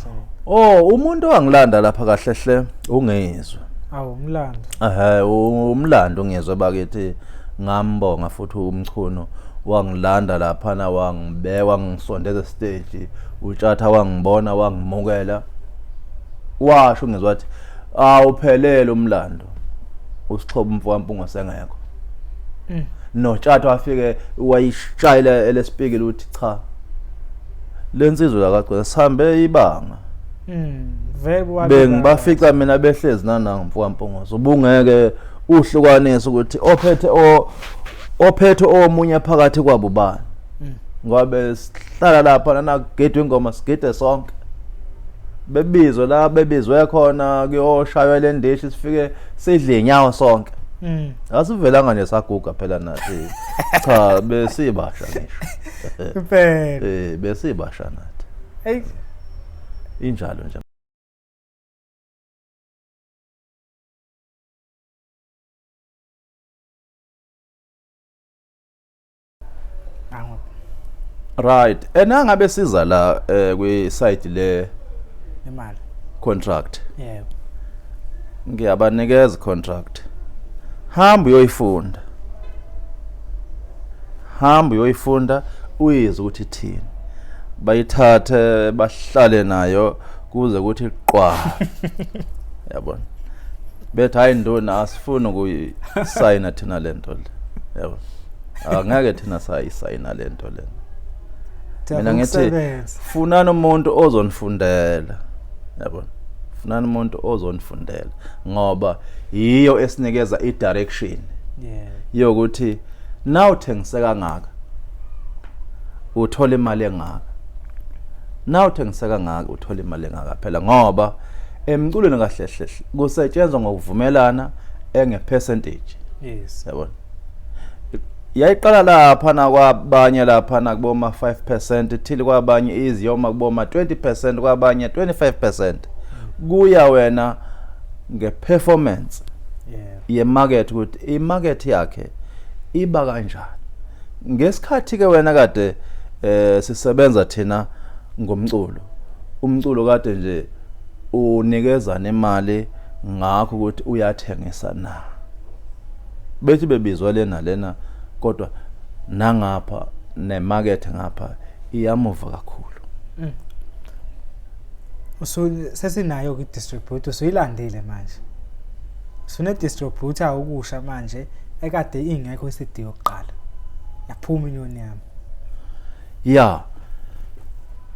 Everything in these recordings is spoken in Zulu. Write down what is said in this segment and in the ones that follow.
hle? Oh, umuntu owangilanda lapha kahle hle uNgizwe. Awu, umlando. Ehhe, umlando uNgizwe bakithi, ngambonga futhi uMchunu wangilanda laphana, wangibeka, wangisondeza stage, uTshatha wangibona, wangimukela. Washo uNgizwe wathi awuphelele umlando, uSixhobo umfo kaMpungo sengekho. NoTshatha wafike wayishayela elesipikile ukuthi cha, lensizwe lakagcina sihambe ibanga. Vele. Bengibafica mina behlezi nananga mfo kaMpungose, ubungeke uhlukanise ukuthi ophethe omunye phakathi kwabo bani, ngoba besihlala lapha nakugidwa ingoma sigide sonke, bebizwe la bebizwe khona kuyoshaywa le ndishi, sifike sidle inyawo sonke. Asivelanga nje saguga phela nathi, cha, besibasha ngisho. Impela. Besibasha nathi. Hey. Injalo nje. Ango. Right, enangabe siza la kwi side le imali contract, Yebo. ngiyabanikeza contract, hamba uyoyifunda, hamba uyoyifunda, uyizwe ukuthi ithini. Bayithathe bahlale nayo kuze kuthi qwa, yabona, bethi hayi nduna, asifuni ukuyisayina thina lento le, yabo, angeke thina sayisayina lento le. Mina ngithi Ukusebenza. Funani umuntu ozonifundela, yabona, funani umuntu ozonifundela ngoba yiyo esinikeza i-direction yokuthi na uthengise kangaka uthola imali engaka, na uthengise kangaka uthola imali engaka phela, ngoba emculweni kahle hle kusetshenzwa ngokuvumelana enge-percentage. Yabona, yayiqala lapha nakwabanye lapha nakuboma 5% till kwabanye iziyoma kuboma 20%, kwabanye 25%, kuya wena ngeperformance yemarket, ukuthi imarket yakhe iba kanjani ngesikhathi ke wena kade sisebenza thina ngomculo. Umculo kade nje unikezana imali ngakho ukuthi uyathengisa na, bethi bebizwa lena lena, kodwa nangapha nemarket ngapha iyamuva kakhulu. Usu sesinayo ke distributor, usuyilandile manje. Sune distributor okusha manje ekade ingekho iCD yokuqala. Yaphuma Inyoni Yami. Ya,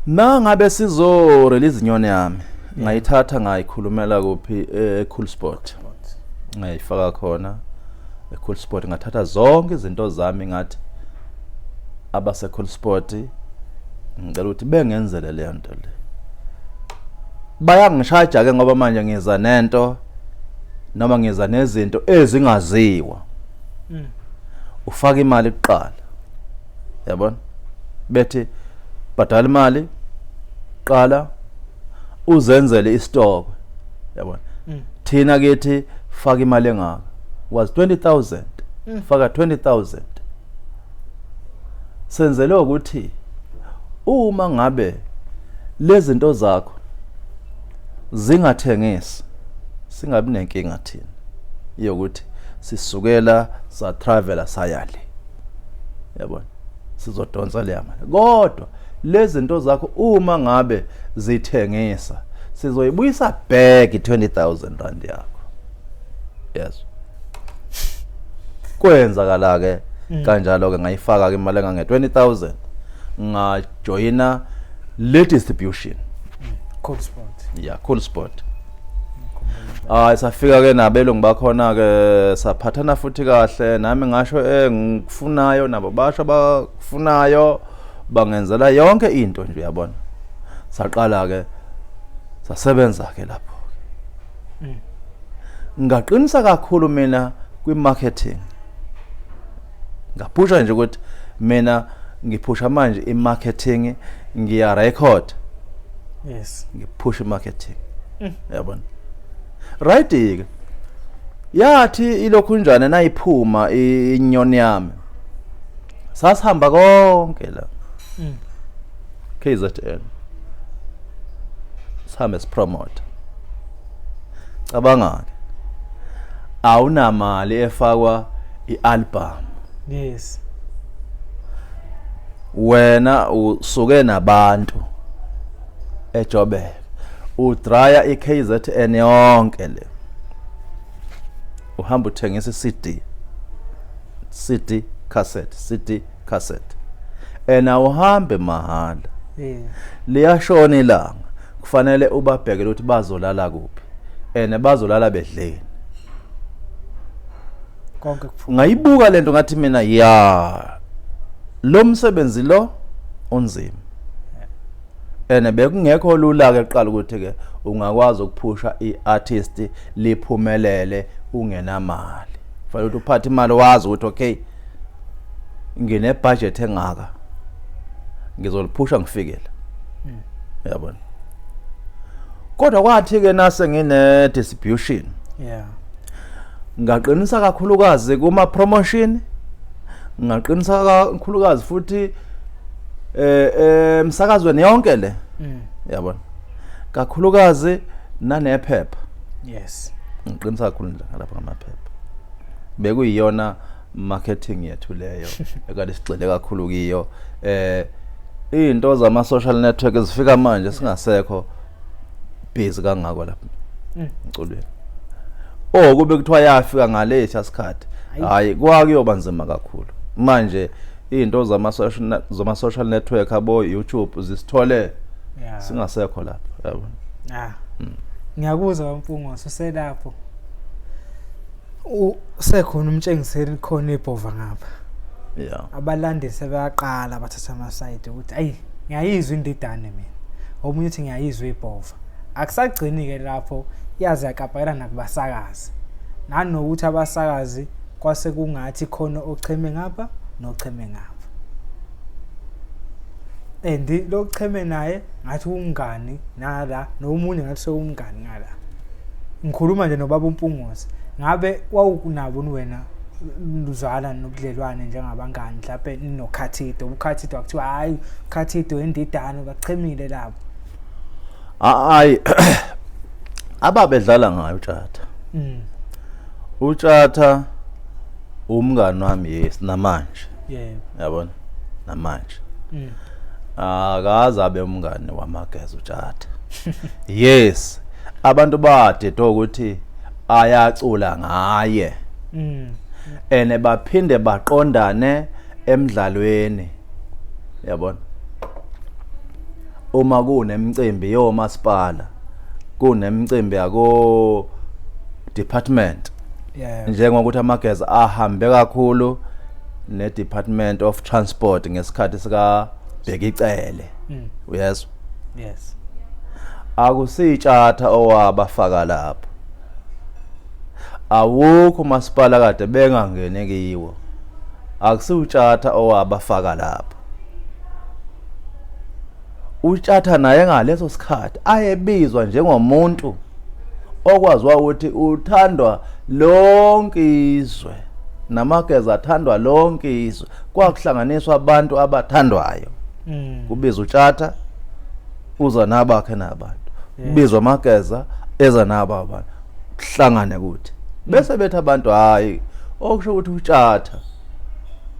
nangabe sizo release Inyoni Yami, ngayithatha ngayikhulumela kuphi? E-Cool Sport. Ngayifaka khona e-Cool Sport, ngathatha zonke izinto zami, ngathi abase Cool Sport ngicela ukuthi bengenzele leyo nto le. Bayangishaja ke ngoba manje ngiza nento noma ngiza nezinto ezingaziwa. Ufaka imali kuqala, yabona, bethi bhadala imali qala uzenzele istock, yabona. Thina kithi faka imali engaka, was 20,000. Faka 20,000, senzele ukuthi uma ngabe lezi zinto zakho zingathengisi singabi nenkinga thina yokuthi sisukela sa travela saya le, yabona, sizodonsa leya mali. Kodwa lezi zinto zakho uma ngabe zithengisa sizoyibuyisa back i-20,000 rand yakho. Yes, kwenzakala ke kanjalo ke, ngayifaka ke imali engange 20,000, ngajoyina le distribution. Cool Sport. Yeah, Cool Sport. Hayi, safika ke nabelungu bakhona ke, saphathana futhi kahle, nami ngasho engikufunayo, nabo basho abakufunayo, bangenzela yonke into nje, uyabona. Saqala ke sasebenza ke lapho. Ngaqinisa kakhulu mina kwi-marketing, ngaphusha nje ukuthi mina ngiphusha manje i-marketing, ngiya record, ngiphusha i-marketing, yabona. Right ke, yathi ilokhu njani nayiphuma Inyoni Yami, sasihamba konke la KZN. Sihambe sipromote. Cabanga ke, awunamali efakwa ialbum. Wena usuke nabantu eJoburg, udraya iKZN yonke le, uhamba uthengisa iCD, CD cassette, CD cassette, and awuhambe mahhala. Liyashona ilanga, kufanele ubabhekele ukuthi bazolala kuphi and bazolala bedleni. Konke kuphuma. Ngayibuka lento, ngathi mina, ya, lo msebenzi lo unzima, ene bekungekho lula ke kuqala ukuthi ke ungakwazi ukuphusha iartist liphumelele ungenamali. Fanele ukuthi uphathe imali, wazi ukuthi okay, ngine budget engaka, ngizoliphusha ngifike la, uyabona. Kodwa kwathi ke nase ngine distribution, ngaqinisa kakhulukazi kuma promotion, ngaqinisa kakhulukazi futhi emsakazweni yonke le, yabona, kakhulukazi nanephepha. Ngiqinisa kakhulu nje lapha ngamaphepha, bekuyiyona marketing yethu leyo ekade sigxile kakhulu kiyo. Izinto zama social network zifika manje singasekho busy kangako lapha emculweni. Oh, kube kuthiwa yafika ngalesi sikhathi, hayi, kwakuyoba nzima kakhulu. Manje izinto zama social network, abo YouTube, zisithole singasekho lapha, yabona. Ah. Ngiyakuzwa, Mpungose, uselapho. Usekhona umtshengiseli, khona ibhova ngapha. Abalandeli sebeyaqala bathatha amasayidi ukuthi ayi, ngiyayizwa indidane mina. Omunye uthi ngiyayizwa ibhova. Akusagcini ke lapho, yaze yakapayela nakubasakazi. Nanokuthi abasakazi kwase kungathi khona ocheme ngapha nocheme ngapha. And lo cheme naye ngathi umngani nala, nomunye ngathi sewumngani ngala. Ngikhuluma nje nobaba uMpungose, ngabe wawunabo wena luzwana nobudlelwane njengabangani, mhlawumbe ninokhathito, ukhathito akuthiwa hayi, ukhathito endidane bachemile lapho? Hayi, ababedlala ngayo uTshatha. UTshatha umngani wami, yes, namanje. Yabona, namanje. Akaze abe umngani wamageza uTshatha. Yes, abantu badede ukuthi ayacula ngaye, ene baphinde baqondane emidlalweni, yabona, uma kunemicimbi yomasipala, kunemicimbi yako department, njengokuthi amageza ahambe kakhulu ne Department of Transport ngesikhathi sika Bheki Cele, uyezwa? Yes. Akusitshatha owabafaka lapho, awukho umasipala kade bengangene kiwo, akusiwutshatha owabafaka lapho. Utshatha naye ngaleso sikhathi ayebizwa njengomuntu okwaziwa ukuthi uthandwa lonke izwe, namageza athandwa lonke izwe, kwakuhlanganiswa abantu abathandwayo. Kubizwa utshatha, uza nabakhe nabantu, kubizwa amageza, eza nabo abantu, kuhlangane kuthi bese bethi abantu, hayi, okusho ukuthi utshatha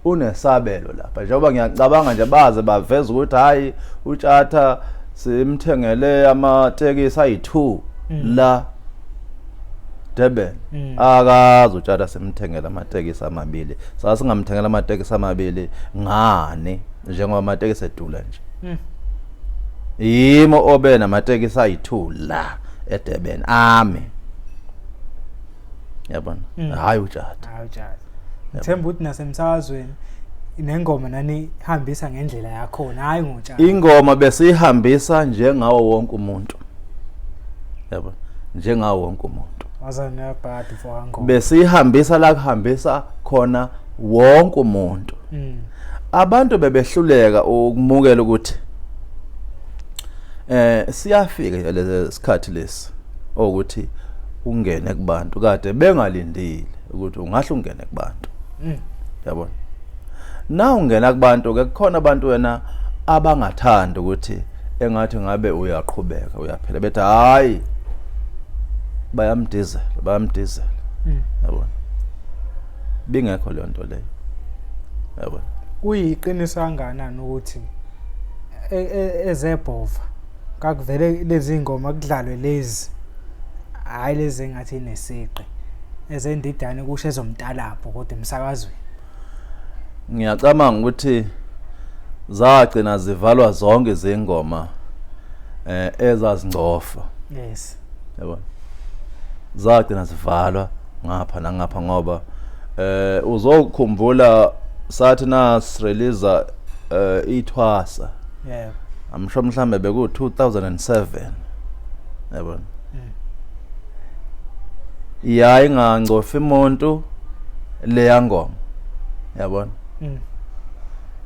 unesabelo lapha. Njengoba ngiyacabanga nje, baze baveza ukuthi hayi, utshatha simthengele amatekisi ayi-2 la Durban. Akazi utshatha simthengele amatekisi amabili, sasingamthengela amatekisi amabili ngani, njengoba amatekisi edula nje? Yimo obe namatekisi ayi-2 la eDurban ami, yabona. Hayi, utshatha. Hayi, utshatha. Ngithemba ukuthi nasemsakazweni nengoma nanihambisa ngendlela yakhona, hayi ngotshatha. Ingoma besiyihambisa njengawo wonke umuntu, yabona, njengawo wonke umuntu. Wazanebhadi for angoma. Besiyihambisa la kuhambisa khona wonke umuntu. Abantu bebehluleka ukumukela ukuthi siyafika lesi sikhathi lesi ukuthi ungene kubantu, kade bengalindile ukuthi ungahle ungene kubantu. Yabona, na ungena kubantu ke, kukhona abantu wena abangathandi ukuthi Engathi ngabe uyaqhubeka uyaphela, bethi hayi bayamdizela, bayamdizela. Yabona, bingekho leyo nto leyo, yabona. Kuyiqiniso kangakanani ukuthi ezebhova kakuvele lezi ngoma kudlalwe lezi, hhayi lezi engathi inesigqi ezendidane kusho ezomtalabho kodwa emsakazweni? Ngiyacabanga ukuthi zagcina zivalwa zonke izingoma ezazingcofa. Yabona, zagcina zivalwa ngapha nangapha, ngoba uzokhumbula sathi nasirelease ithwasa. I'm sure mhlambe beku 2007, yabona. Yayi ngangcofi umuntu leya ngoma, yabona.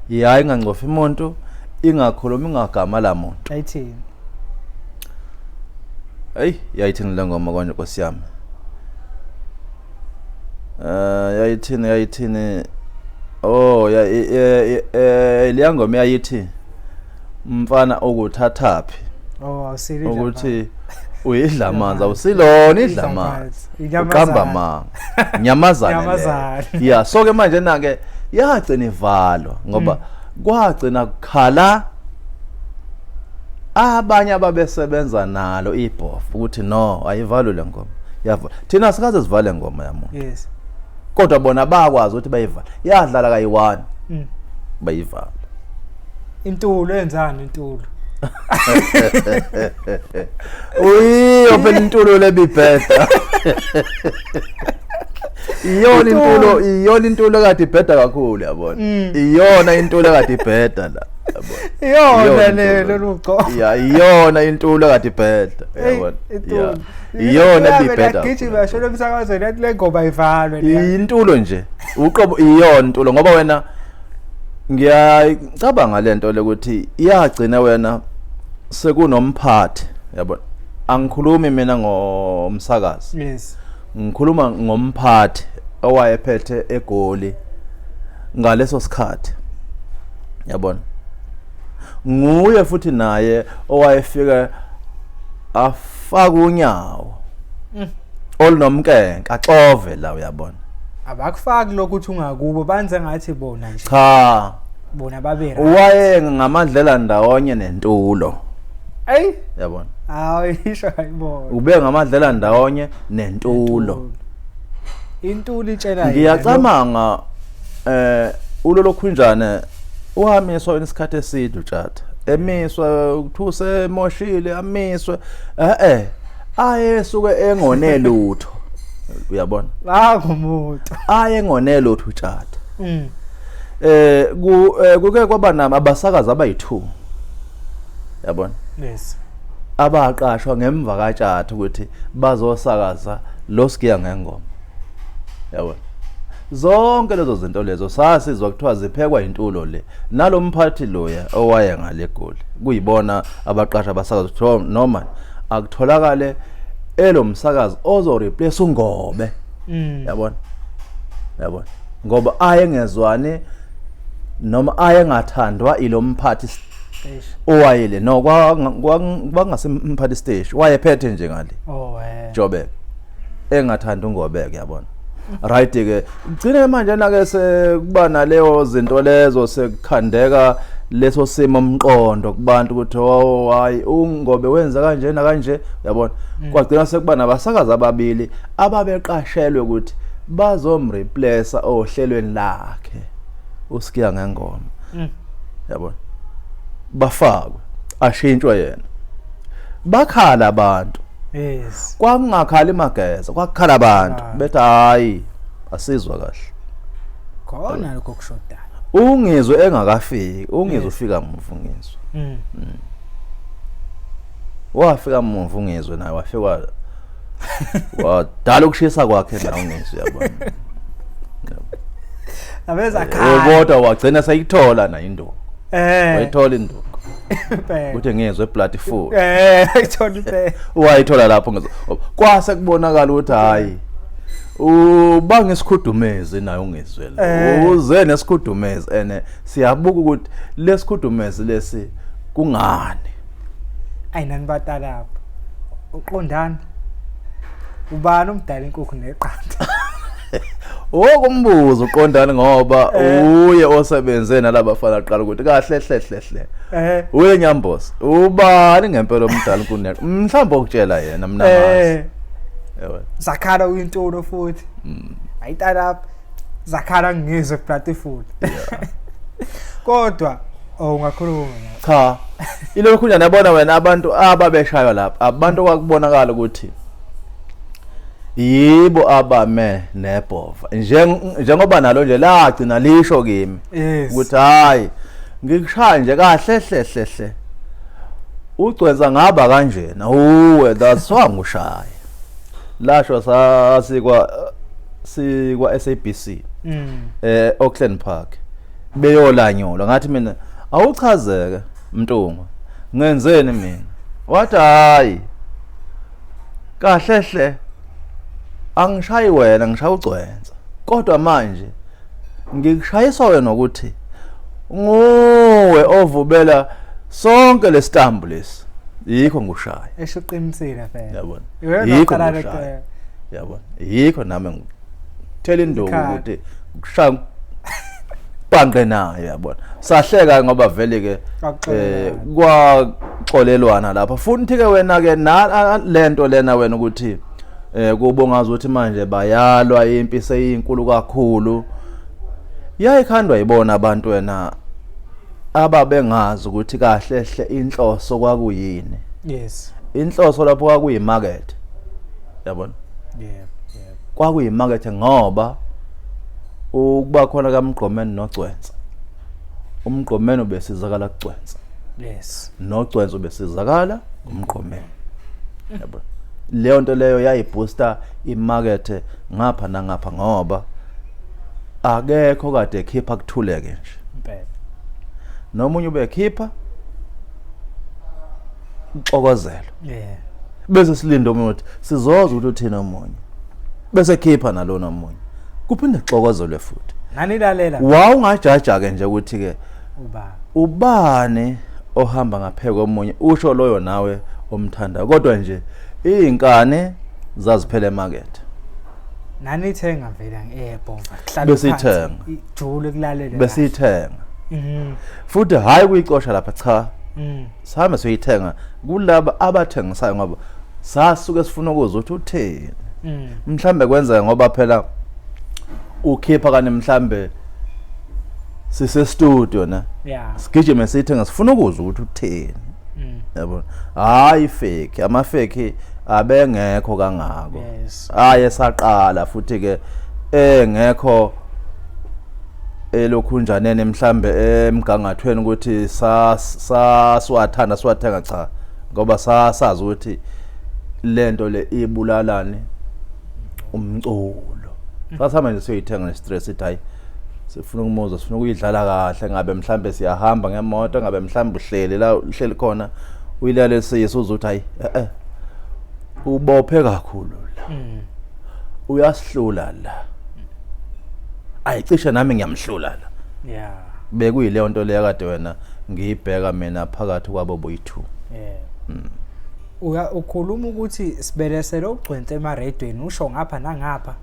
Yayi ngangcofi umuntu, ingakhulumi ngagama la muntu. Ayithini? Hey, yayithini le ngoma konje, Nkosi yami? Yayithini, yayithini? Oh ya, leya ngoma yayithi mfana ukuthathaphi? Oh, awusile. Ukuthi uyidla amanzi, awusilona idla amanzi, uqamba amanga, nyamazane. Nyamazane. Ya, so ke manje na ke yagcina ivalwa ngoba kwagcina kukhala abanye ababesebenza nalo ibhof ukuthi no, ayivalwe le ngoma. Yavala, thina sikaze sivale ngoma yamuntu. Kodwa bona bakwazi ukuthi bayivale, yadlala kayi-one. Bayivala. Intulo yenzani intulo? Uyiyo phela intulo lebibheda, iyona intulo, iyona intulo kade ibheda kakhulu, yabona. Iyona intulo kade ibheda la, yabona. Iyona Iyona le intulo. lolu gco. Ya, iyona intulo kade ibheda, yabona. Ya, iyona ebibheda. Gijima shona emsakazweni yathi le ngoma ivalwe leya. Intulo nje uqobo, iyona intulo, ngoba wena ngiyacabanga lento lokuthi iyagcina wena sekunomphathi, yabona. Angikhulumi mina ngomsakazi. Ngikhuluma ngomphathi owayephethe eGoli ngaleso sikhathi, yabona. Nguye futhi naye owayefika afaka unyawo olunomnkenke, axove la, uyabona. Abakufaki lokhu ukuthi ungakubo, banze ngathi bona nje. Cha. Bona babe right. Waye ngamadlela ndawonye nentulo. Ey. Yabona. Hayi, isho ayibona. Ube ngamadlela ndawonye nentulo. Intulo itshela yena. Ngiyacabanga ulolokhunjane wamiswa isikhathi eside uTshatha, emiswa ukuthuse emoshile, amiswe ayesuke engone lutho, uyabona. Nangumuntu. Aye ngone lutho uTshatha. Kuke kwaba nami abasakazi abayi2, yabona. Abaqashwa ngemva kaTshatha ukuthi bazosakaza lo Sigiya Ngengoma, yabona. Zonke lezo zinto lezo sasizwa kuthiwa ziphekwa intulo le nalomphathi loya owaye ngale Goli, kuyibona abaqasha abasakazi kuthiwa noma akutholakale elomsakazi ozo replace uNgobe. Yabona, yabona, ngoba ayengezwani noma ayengathandwa ilomphathi Eish. owayele no kwangasimphathi stage, wayephethe nje ngale. Oh. Jobek engathanda uNgobeke, yabona. Right ke, gcine manje na ke sekuba naleyo zinto lezo, sekukhandeka leso simo umqondo kubantu ukuthi oh hayi, uNgobe wenza kanje na kanje, yabona. Kwagcina sekuba nabasakazi ababili ababeqashelwe ukuthi bazomreplace ohlelweni lakhe uSigiya Ngengoma. Yabona, bafakwe, ashintshwe yena, bakhala abantu. Kwakungakhali mageza, kwakukhala abantu. Abantu. Bethi hayi, asizwa kahle. Khona lokho kushodayo. Ungizwe engakafiki ungizwe, ufika muva ungizwe. Wafika muva ungizwe naye, wafika wadala ukushisa kwakhe na ungizwe, yabona. Abeza khala. Kodwa wagcina seyithola na induku. Wayithola induku. Impela. Ukuthi ngizwe bloody fool. Ayithola impela. Wayithola lapho ngizwe, kwase kubonakala ukuthi hayi, ubanga isikhudumezi naye ungizwe lo. Uze nesikhudumezi ene siyabuka ukuthi lesikhudumezi lesi kungani. Ayinani batalapha. Uqondana. Ubani omdala inkukhu neqanda? Wokumbuza uqondana ngoba uye osebenze nalabafana qala ukuthi kahle hle hle hle. Uye Nyambosi. Ubani ngempela omdala kuneqa? Mhlawumbe okutshela yena mina ngazi. Yebo. Zakhala uyintulo futhi. Ayitalapha. Zakhala ngizwe platform. Kodwa oh ungakhuluma. Cha. Ilokhu nje yabona wena abantu ababeshaywa lapha abantu okwakubonakala ukuthi yibo abame nebhova njengoba nalo nje lagcina lisho kimi ukuthi hayi ngikushaya nje kahle hle hle hle ugcwensa ngaba kanjena uwe that's why ngushaya lasho sasikwa sikwa SABC Auckland Park beyolanyulwa ngathi mina awuchazeke Mntungwa ngenzeni mina wathi hayi kahle hle angishayi wena ngishaya ugcwensa kodwa manje ngikushayiswa wena ukuthi nguwe ovubela sonke lesitambu lesi yikho ngushaya esho uqinisile phela yabona yikho ngushaya yabona yikho nami ngithela induku ukuthi kushaya bhanqe nayo yabona sahleka ngoba vele ke kwaxolelwana lapha futhi ke wena ke lento lena wena ukuthi kubongaza ukuthi manje bayalwa impi seyinkulu kakhulu yayikhandwa yibona abantu wena ababengazi ukuthi kahle hle inhloso kwakuyini. Yes, inhloso lapho kwakuyimarket yabona. Yeah. Kwakuyimarket ngoba ukuba khona kaMgqomeni noGcwensa, uMgqomeni ubesizakala kuGcwensa. Yes, noGcwensa ubesizakala kuMgqomeni yabona. Leyo nto leyo yayibooster imarket ngapha nangapha ngoba akekho kade ekhipha kuthuleke nje impela. Nomunye ubekhipha uxokozelo. Yeah. Bese silinda omunye ukuthi sizoza ukuthi uthini omunye. Bese khipha nalona omunye. Kuphinde kuxokozelwe futhi. Nanilalela. Wawungajaja ke nje ukuthi ke ubani ohamba ngapheko omunye usho loyo nawe omthanda kodwa nje izinkane zaziphela emarket. Nanithenga vele ngebhova kuhlala besithenga ijule kulalela besithenga. Futhi hayi kuyicosha lapha cha. Sihambe soyithenga kulaba abathengisayo ngoba sasuke sifuna ukuzwa ukuthi utheni. Mhlambe kwenzeka ngoba phela ukhipha kani mhlambe sise studio na. Sigijime sithenga sifuna ukuzwa ukuthi utheni. Yabona. Hayi fake, ama fake abengekho kangako. Aye saqala futhi ke engekho elokhunjaneni mhlambe emgangathweni ukuthi sasiwathanda siwathenga cha ngoba sasazi ukuthi lento le ibulalani umculo. Sasihamba nje siyoyithenga ne-stress ithi hayi sifuna ukumuzwa sifuna ukuyidlala kahle ngabe mhlambe siyahamba ngemoto ngabe mhlambe uhleli la uhleli khona uyilale siyiso uzothi hayi ubophe kakhulu la uyasihlula la ayicishe nami ngiyamhlula la. Yeah. Bekuyileyo nto leyo kade wena ngiyibheka mina phakathi kwabo boyi2. Yeah. Uya ukhuluma ukuthi sibelesele ugcwense emaredweni usho ngapha nangapha.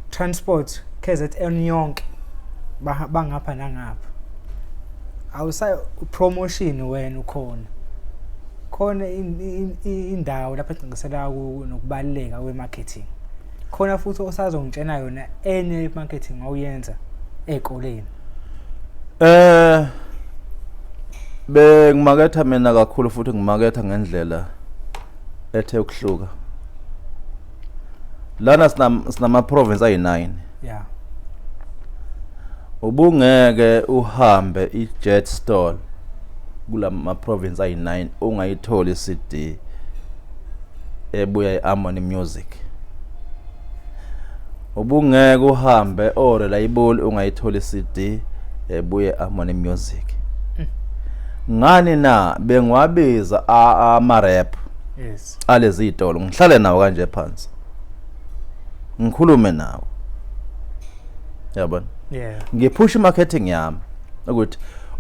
Transport KZN yonke bangapha nangapha. Awusa promotion wena ukhona. Khona indawo lapha egcingisela nokubaluleka kwe-marketing. Khona futhi osazongitshena yona enye i-marketing awuyenza ey'koleni. Bengimaketha mina kakhulu futhi ngimaketha ngendlela ethe ukuhluka. Lana sinama province ayi9. Yeah. Ubungeke uhambe i-jet stall kulama province ayi9 ungayitholi CD ebuya eHarmony Music. Ubungeke uhambe oReliable ungayitholi CD ebuye eHarmony Music. Ngani na bengiwabiza ama rap. Yes. Alezi zitolo ngihlale nawo kanje phansi. Ngikhulume nawo. Yabona? Yeah. Ngiphusha marketing yami ukuthi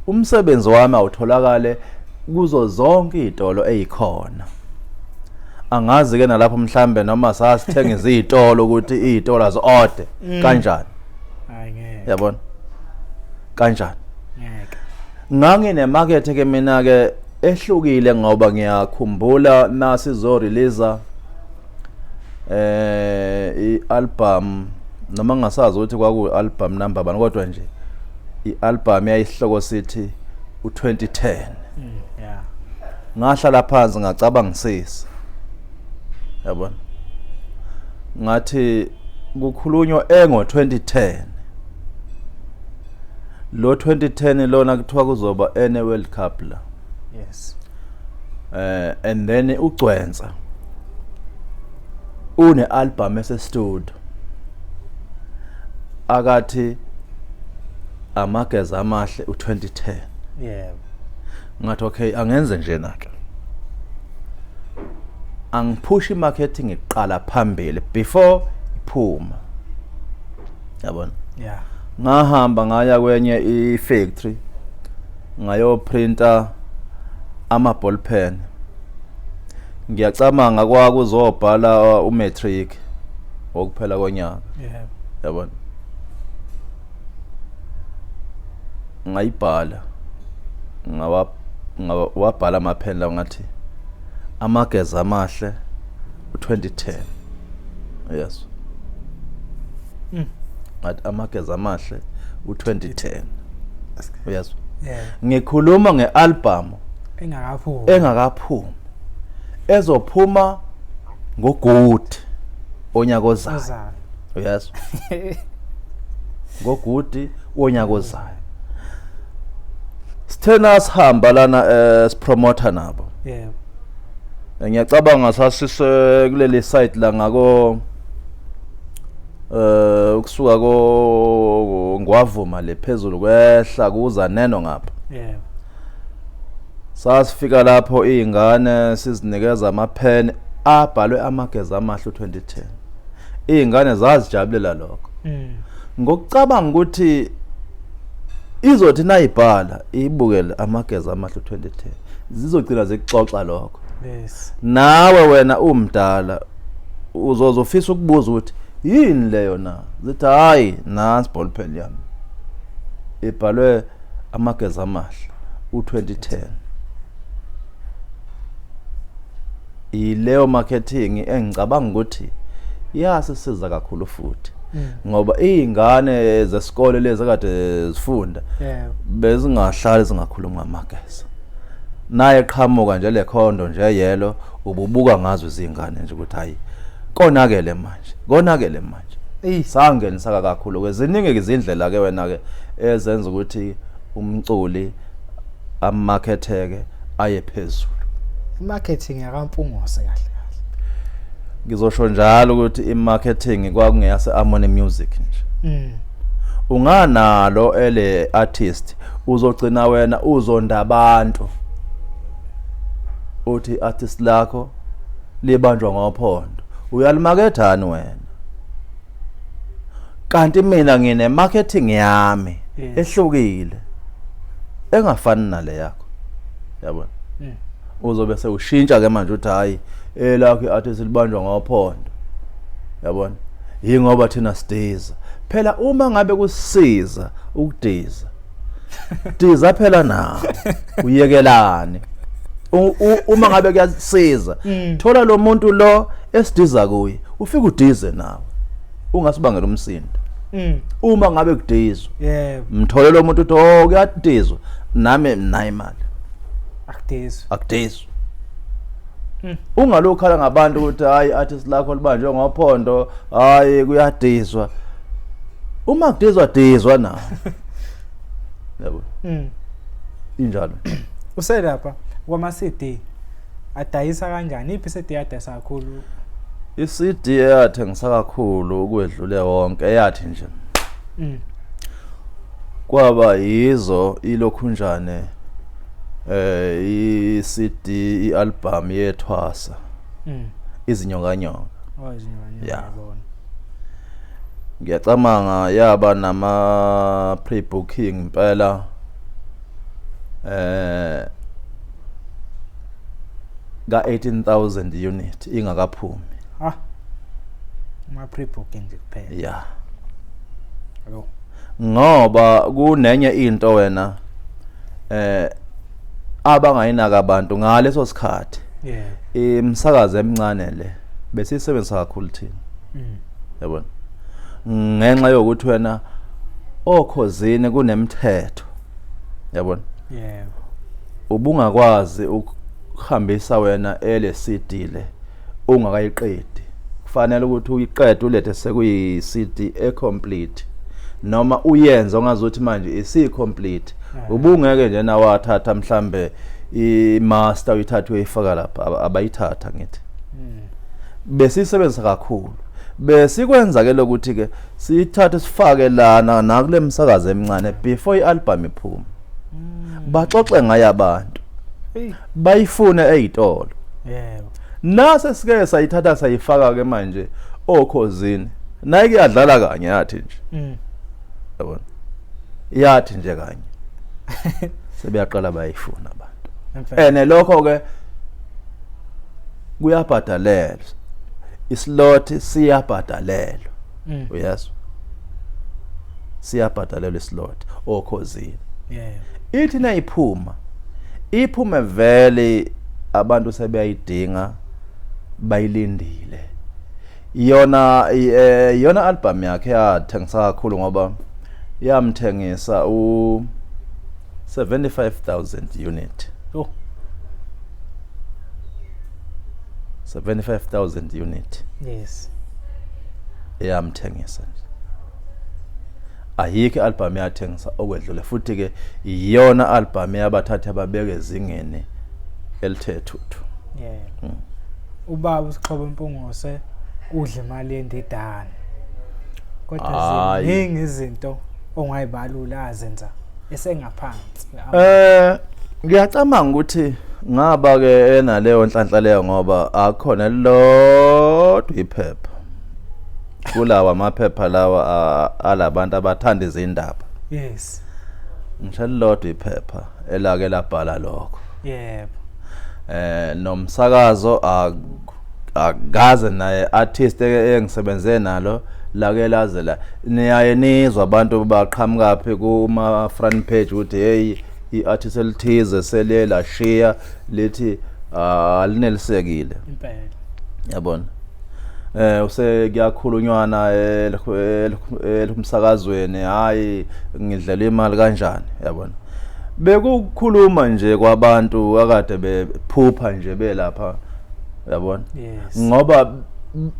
umsebenzi wami awutholakale Kuzo zonke izitolo ezikhona. Angazi ke nalapho mhlambe noma sasithenga izitolo ukuthi izitolo azi-ode kanjani. Hayi ngeke. Yabona? Kanjani? Ngeke. Nganginemakethe ke mina ke ehlukile ngoba ngiyakhumbula nasizo release i-album, noma ngingasazi ukuthi kwaku album number bani, kodwa nje i-album yayisihloko sithi u2010. Ngahlala phansi ngacabangisisa, yabona, ngathi kukhulunywa engo 2010, lo 2010 lona kuthiwa kuzoba ene World Cup la. And then uGcwensa une album ese studio akathi Amageza Amahle u2010. Ngathi okay, angenze nje na ke, angiphusha imarketing iqala phambili before iphuma, yabona. Ngahamba ngaya kwenye i-factory, ngayoprinta ama ball pen. Ngiyacabanga kwakuzobhala umatric wokuphela konyaka. Yabona, ngayibhala, ngawa ngawabhala amapheni lawo, ngathi Amageza Amahle u2010, yes. Ngathi Amageza Amahle u2010, uyezwa? Yeah. Ngikhuluma ngealbum engakaphumi. Engakaphumi, ezophuma ngoGood onyaka ozayo. Ozayo. Uyezwa, ngoGood wonyaka ozayo. Sithena sihamba lana sipromoter nabo. Ngiyacabanga sasise kuleli site la ngako ukusuka ko Ngwavuma le phezulu kwehla kuza neno ngapha. Sasifika lapho izingane sizinikeza amapen abhalwe Amageza Amahle 2010. Izingane zazijabulela lokho. Ngokucabanga ukuthi izothi nayibhala ibukele Amageza Amahle 2010, zizogcina zikuxoxa lokho. Nawe wena umdala uzoze ufisa ukubuza ukuthi yini leyo na, zithi hayi, nansi ball pen yami ibhalwe Amageza Amahle u2010. Ileyo marketing engicabanga ukuthi iyasisiza kakhulu futhi, ngoba izingane zesikole lezi kade zifunda bezingahlali zingakhulumi ngamageza. Naye qhamuka nje le khondo nje yelo, ububuka ngazo izingane nje ukuthi hayi, konakele manje, konakele manje. Sangenisa kakhulu ke. Ziningi izindlela ke wena ke ezenza ukuthi umculi amaketheke aye phezulu. Marketing yakaMpungose kahle kahle. Ngizosho njalo ukuthi i-marketing kwakungeyase Harmony Music nje. Unganalo ele artist, uzogcina wena uzonda abantu, uthi artist lakho libanjwa ngophondo. Uyalimakethani wena? Kanti mina ngine marketing yami ehlukile engafani nale yakho, yabona. Uzobe sewushintsha ke manje, uthi hayi, elakho i-artist libanjwa ngophondo, yabona, yingoba thina sidiza phela. Uma ngabe kusiza ukudiza, diza phela nawe, uyekelani? Uma ngabe kuyasiza, thola lo muntu lo esidiza kuye, ufike udize nawe, ungasibangela umsindo. Uma ngabe kudizwa, mthole lo muntu, uthi oh, kuyadizwa, nami nayi imali. Akudizwa. Akudizwa. Ungalokhu khala ngabantu ukuthi hayi, artist lakho libanjwe ngophondo, hayi, kuyadizwa. Uma kudizwa, dizwa nawe, yabo. Injalo. Uselapha kwama CD, adayisa kanjani? Iphi CD adayisa kakhulu? I-CD eyathengisa kakhulu ukwedlule wonke, eyathi nje kwaba yizo ilokhunjane i-CD, i-album yethwasa, Izinyokanyoko. Oh, izinyokanyoko. Ngiyabona. Ngiyacabanga yaba nama pre-booking impela. ka 18000 unit ingakaphumi. Ah. Ama pre-booking nje kuphela. Yeah. Yabo. Ngoba kunenye into wena abangayinaka abantu ngaleso sikhathi. Yeah. Imsakazo emincane le besisebenzisa kakhulu thina. Yabona. Ngenxa yokuthi wena okhozini kunemithetho. Yabona. Yebo. Ubungakwazi ukuhambisa wena ele CD le ungakayiqedi. Kufanele ukuthi uyiqede ulethe sekuyi CD ecomplete noma uyenze ongazuthi manje isi complete. Ubungeke nje nawathatha mhlambe i-master uyithathe uyifaka lapha, abayithatha ngithi. Besisebenzisa kakhulu. Besikwenza ke lokuthi ke sithathe sifake lana nakule msakazo emincane before i-album iphuma. Baxoxe ngayo abantu. Bayifune ezitolo. Yebo. Nase sike sayithatha sayifaka ke manje okhozini. Naye kuyadlala kanye yathi nje. Yabona. Yathi nje kanye. Sebeyaqala bayifuna abantu. Ene lokho ke kuyabhadalelwa. Islot siyabhadalelwa. Uyezwa? Siyabhadalelwa islot okhozini. Yeah. Ithi nayiphuma iphume vele abantu sebeyayidinga bayilindile. Yona yona album yakhe yathengisa kakhulu ngoba yamthengisa u 75,000 unit. Oh. 75,000 unit. Yes. Yamthengisa nje. Ayikho album yathengisa okwedlule futhi ke iyona album yabathatha ababeke ezingeni elithe thuthu. Yeah. Ubaba uSixhobo Mpungose udla imali yendidane. Kodwa ziningi izinto ongayibalula azenza esengaphansi. Ngiyacabanga ukuthi ngaba ke enaleyo nhlanhla leyo ngoba akukhona lodwa iphepha. Kulawa amaphepha lawa alabantu abathanda izindaba. Yes. Ngisho lodwa iphepha elake labhala lokho. Yebo. Nomsakazo akaze naye artist engisebenze nalo lake laze la niyaye nizwa abantu baqhamuka phi kuma front page ukuthi hey iartist elithize seliye lashiya lithi alinelisekile impela. Yabona. Usekuyakhulunywana elumsakazweni hayi ngidlela imali kanjani, yabona. Bekukhuluma nje kwabantu akade bephupha nje belapha, yabona. Yes. Ngoba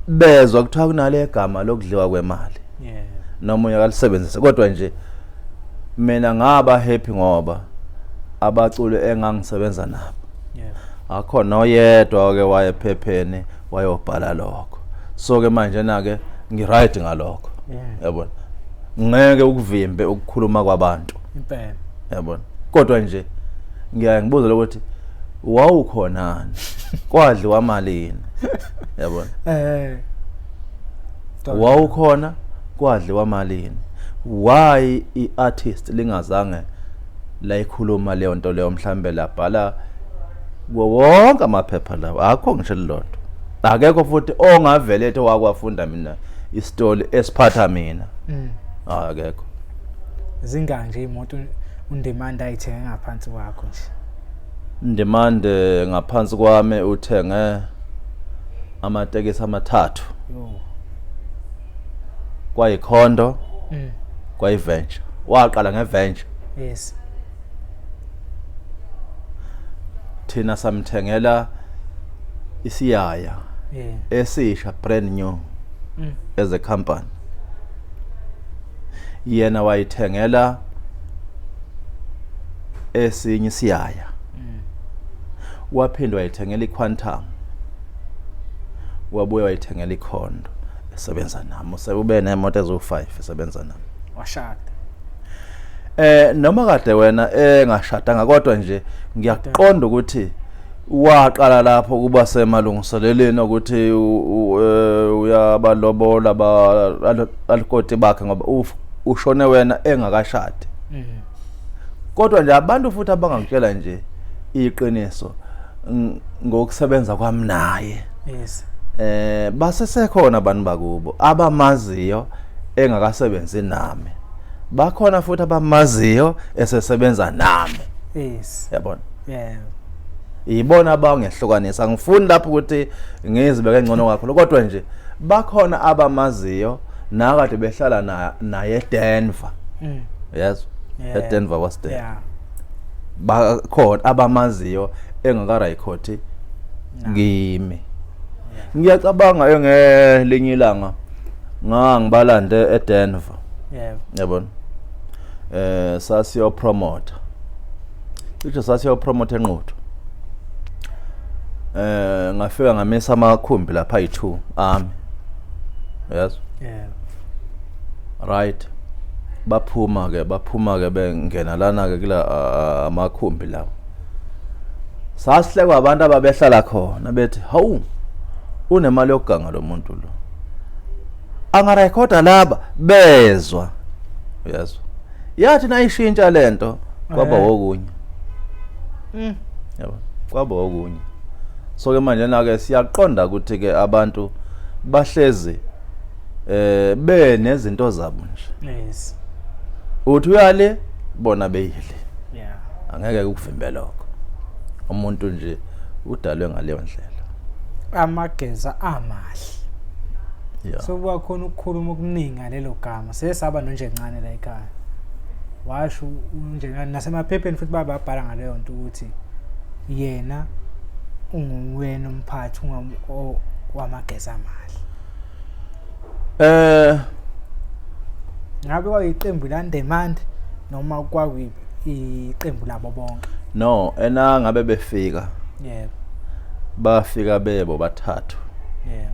bezwa kuthiwa kunale gama lokudliwa kwemali. Yeah. Noma uyakalisebenzisa kodwa nje mina ngaba happy ngoba abaculi engangisebenza nabo. Yeah. Akho noyedwa ke wayephepheni wayobhala lokho. So ke manje na ke ngi right ngalokho. Yabona. Ngeke ukuvimbe ukukhuluma kwabantu. Impela. Yabona. Kodwa nje ngiyaye ngibuze ukuthi wawukhonani? Kwadliwa malini? Yabona. Wawukhona kwadliwa malini? Why iartist lingazange layikhuluma leyo nto leyo mhlambe labhala wonke amaphepha lawo? Akho ngisho lilodwa. Akekho futhi ongavele ethi wakwafunda mina isitori esiphatha mina. Akekho. Zinganje imoto uNdimande ayithenge ngaphansi kwakho nje. Ndimande ngaphansi kwami uthenge amatekisi amathathu. Yo. Kwayikhondo. Kwayiventure. Waqala ngeventure. Yes. Thina samthengela isiyaya. Yeah. Esisha brand new. As a company. Yena wayithengela esinye isiyaya. Waphinde wayithengela iQuantum. Wabuye wayithengela iKhondo esebenza nami. Usebube nemoto ezo5 esebenza nami. Washada. Noma kade wena engashadanga kodwa nje ngiyaqonda ukuthi waqala lapho kuba semalungiseleleni ukuthi uyabalobola alikoti bakhe ngoba ushone wena engakashadi. Kodwa nje abantu futhi abangakutshela nje iqiniso Ngokusebenza kwami naye. Yes. Basesekhona abantu bakubo abamaziyo engakasebenzi nami. Bakhona futhi abamaziyo esesebenza nami. Yes. Yabona? Yeah. Ibona abangehlukanisa. Angifuni lapho ukuthi ngizibeke ngcono kakhulu, kodwa nje bakhona abamaziyo nakade behlala naye eDenver. Yes. EDenver was there. Yeah. Bakhona abamaziyo engakarekhodi kimi. Ngiyacabanga ngelinye ilanga ngangibalande eDenver. Yebo. Yabona? Sasiyo promote. Cishe sasiyo promote eNquthu. Ngafika ngamisa amakhumbi lapha ayi2 ami. Yes. Yeah. Right. Baphuma ke bengena lana ke kula amakhumbi lawo. Sasihlekwa abantu ababehlala khona bethi hawu unemali yokuganga lo muntu lo. Angarekhoda laba bezwa. Uyezwa. Yathi nayishintsha lento kwaba okunye. Yabo. Kwaba okunye. So ke manje na ke siyaqonda ukuthi ke abantu bahlezi benezinto zabo nje. Yes. Uthi uyale bona beyile. Yeah. Angeke ukuvimbe lokho. Umuntu nje udalwe ngaleyo ndlela. Amageza amahle. Yeah. So kwakhona ukukhuluma okuningi ngalelo gama. Sesaba noNjencane la ekhaya. Washo uNjencane nasemaphepheni futhi bababhala ngaleyo nto ukuthi yena unguwena umphathi wamageza amahle. Ngabe kwayiqembu la Ndemande noma kwakuyiqembu labo bonke? No, ena ngabe befika. Yebo. Bafika bebo bathathu. Yebo.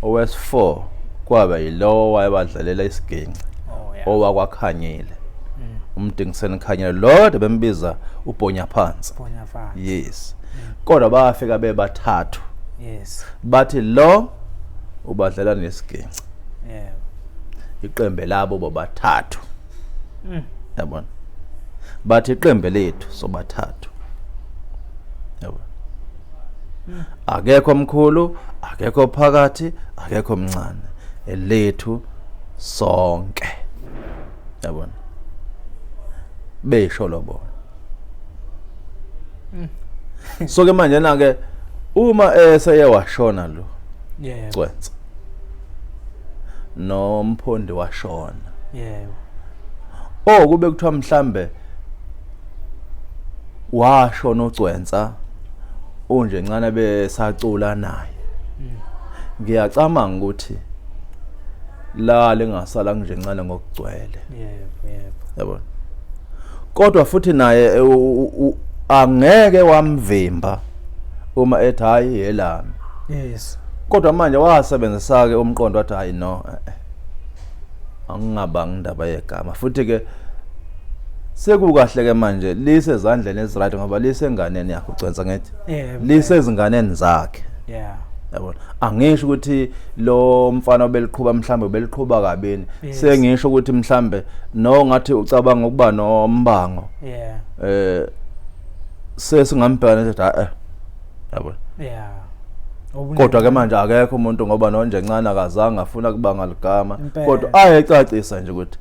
Owes4 kwaba yilowo wayebadlalela isiginci. Oh yeah. Owakwakhanyile. Umdingiseni Khanyile lo bembiza uBhonya phansi. Bhonya phansi. Yes. Kodwa bafika bebathathu. Yes. Bathi lo ubadlela nesiginci. Yebo. Iqembe labo bobathathu. Yabona? Bathi iqembe lethu sobathathu. Yabona? Akekho omkhulu, akekho phakathi, akekho omncane. Elethu sonke. Yabona? Besho lobona. So ke manje na ke uma eseye washona lo. Yebo. Cwensa. Nomphondi washona. Yebo. Oh kube kuthiwa mhlambe washona uCwensa uNjencane besacula naye. Ngiyacabanga ukuthi la lengasala ngiNjencane ngokugcwele. Yebo, yebo. Yabona. Kodwa futhi naye angeke wamvimba uma ethi hayi yelami. Yes. Kodwa manje wasebenzisa ke umqondo wathi hayi no, angingabanga indaba yegama. Futhi ke sekukahle ke manje lisezandleni eziright ngoba lisenganeni yakhe uCwensa ngithi. Lisezinganeni zakhe. Yeah. Yabona. Angisho ukuthi lo mfana obeliqhuba mhlambe ubeliqhuba kabini. Yes. Sengisho ukuthi mhlambe no ngathi ucabanga ukuba nombango. Yeah. Sesingambhekana nje hayi. Yabona. Yeah. Kodwa ke manje akekho umuntu ngoba noNjencane akazange afuna kubanga ligama. Impela. Kodwa ayecacisa nje ukuthi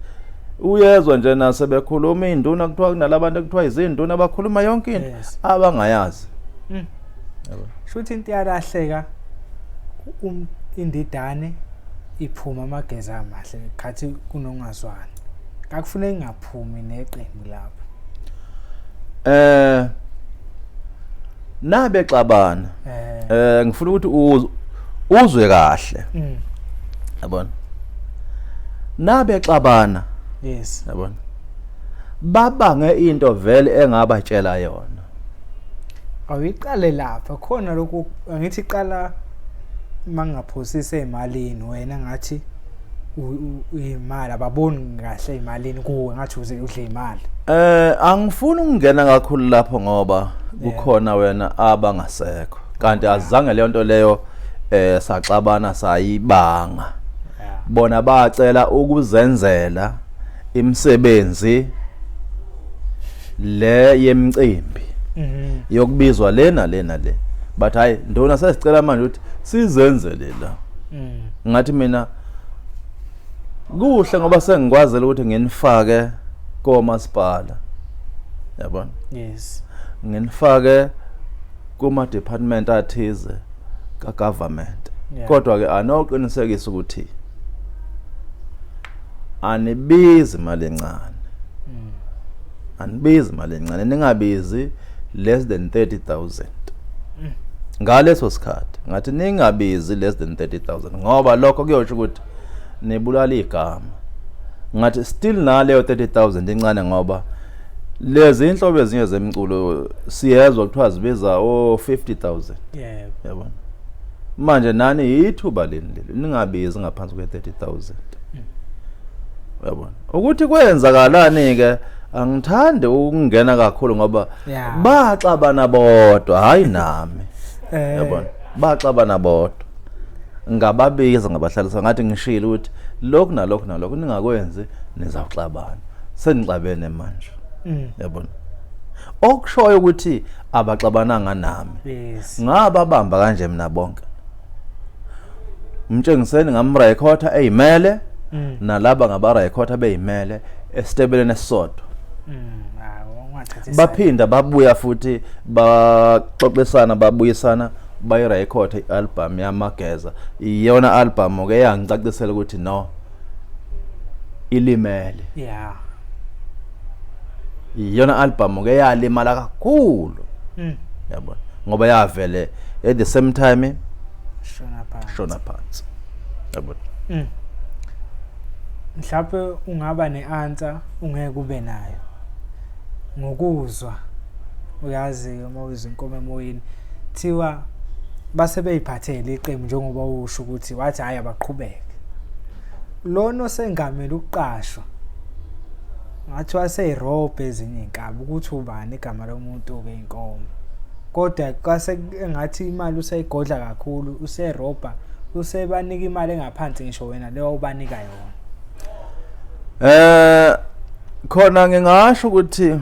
uyezwa nje nasebekhuluma induna kuthiwa kunalabantu ekuthiwa izinduna abakhuluma yonke into Yes. abangayazi. Yabona. Shuthi into iyalahleka indidane iphuma amageza amahle khathi kunongazwani. Akufuneki ingaphumi neqembu lapho. Nabexabana. Ngifuna ukuthi uzwe kahle. Yabona. Nabexabana. Yes. Yabona. Babange into vele engabatshela yona. Awuyiqale lapha khona lokhu angithi iqala mangaphosise emalini wena ngathi imali ababoni kahle imalini kuwe ngathi uze udle imali. Angifuni ukungena kakhulu lapho ngoba kukhona wena abangasekho. Kanti azange leyo nto leyo saxabana sayibanga. Bona bacela ukuzenzela imisebenzi le yemicimbi. Yokubizwa lena lena le, but hayi ndona, sesicela manje ukuthi sizenzele la. Ngathi mina kuhle ngoba sengikwazela ukuthi nginifake komasipala, yabona? Yes. Nginifake kuma department athize ka government. Kodwa ke anoqinisekisa ukuthi anibizi imali encane. Anibizi imali encane, ningabizi less than 30,000. Ngaleso sikhathi ngathi ningabizi less than 30,000 ngoba lokho kuyosho ukuthi nibulala igama. Ngathi still naleyo 30,000 incane ngoba lezi inhlobo ezinye zemculo siyezwa kuthiwa zibiza o 50,000. Yabona, manje nani yithuba leni leli, ningabizi ngaphansi kwe-30,000, uyabona ukuthi kwenzakalani ke. Angithandi ukungena kakhulu ngoba baxabana bodwa, hayi nami. Yabona, baxabana bodwa. Ngababiza, ngabahlalisa, ngathi ngishilo ukuthi lokhu nalokhu nalokhu ningakwenzi, nizawuxabana. Senixabene manje. Yabona, okushoyo ukuthi abaxabananga nami. Ngababamba kanje mina bonke, Mtshengiseni ngamrekhotha eyimele, nalaba ngabarekhotha beyimele esitebeleni esisodwa. Hawu, ungathathi. Baphinda babuya futhi baxoxisana, babuyisana, bayirekhotha i-album yamageza. Iyona album ke yangicacisela ukuthi no, ilimele. Iyona album ke yalimala kakhulu. Yabona, ngoba yavele at the same time shona phansi. Shona phansi, yabona. Mhlawumbe ungaba ne-answer, ungeke ube nayo ngokuzwa. Uyazi, uma uzwa inkomo emoyeni, thiwa base beyiphathele iqembu, njengoba usho ukuthi wathi hhayi abaqhubeke. Lona osengamele ukuqashwa ngathi waseyirobha ezinye iy'nkabi, ukuthi ubani igama lomuntu-ke inkomo, kodwa kwase engathi imali useyigodla kakhulu, userobha, usebanika imali engaphansi ngisho wena leyo ubanika yona. Khona ngingasho ukuthi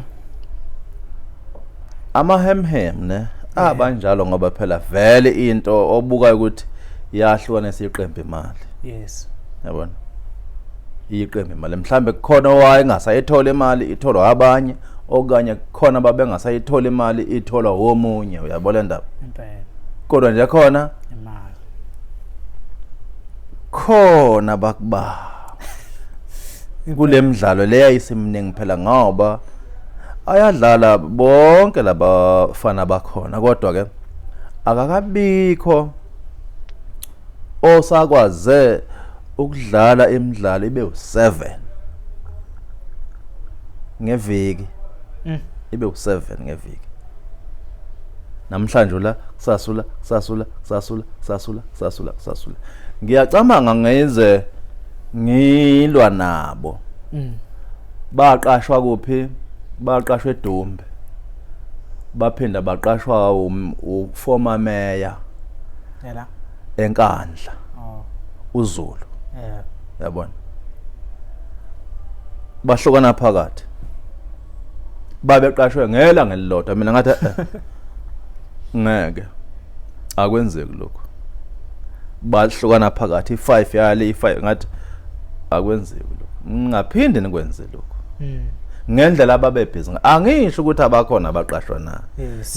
amahemhem ne abanjalo, ngoba phela vele into obukayo ukuthi yahlukanisa iqembu imali. Yabona, iqembu imali, mhlambe kukhona owayengasayithola imali, itholwa abanye, okanye kukhona babengasayithola imali, itholwa womunye, uyabona le ndaba? Impela. Kodwa nje khona imali khona bakuba kule midlalo leya isimningi phela, ngoba ayadlala bonke labafana bakhona, kodwa ke akakabikho osakwaze ukudlala imidlalo ibe u7 ngeviki. Ibe u7 ngeviki, namhlanje la, kusasula, kusasula, kusasula, kusasula, kusasula, kusasula. Ngiyacabanga ngize ngilwa nabo. Baqashwa kuphi? Baqashwa eDumbe, baphinda baqashwa uformer mayor yela eNkandla, uZulu. Yabona, bahlukana phakathi, babeqashwe ngelanga elilodwa. Mina ngathi, "Eh, ngeke, akwenzeki lokho." Bahlukana phakathi, i5 yale, i5, ngathi akwenzeki lokho, ngingaphinde nikwenze lokho. Ngendlela ababebhizi, angisho ukuthi abakhona abaqashwa na.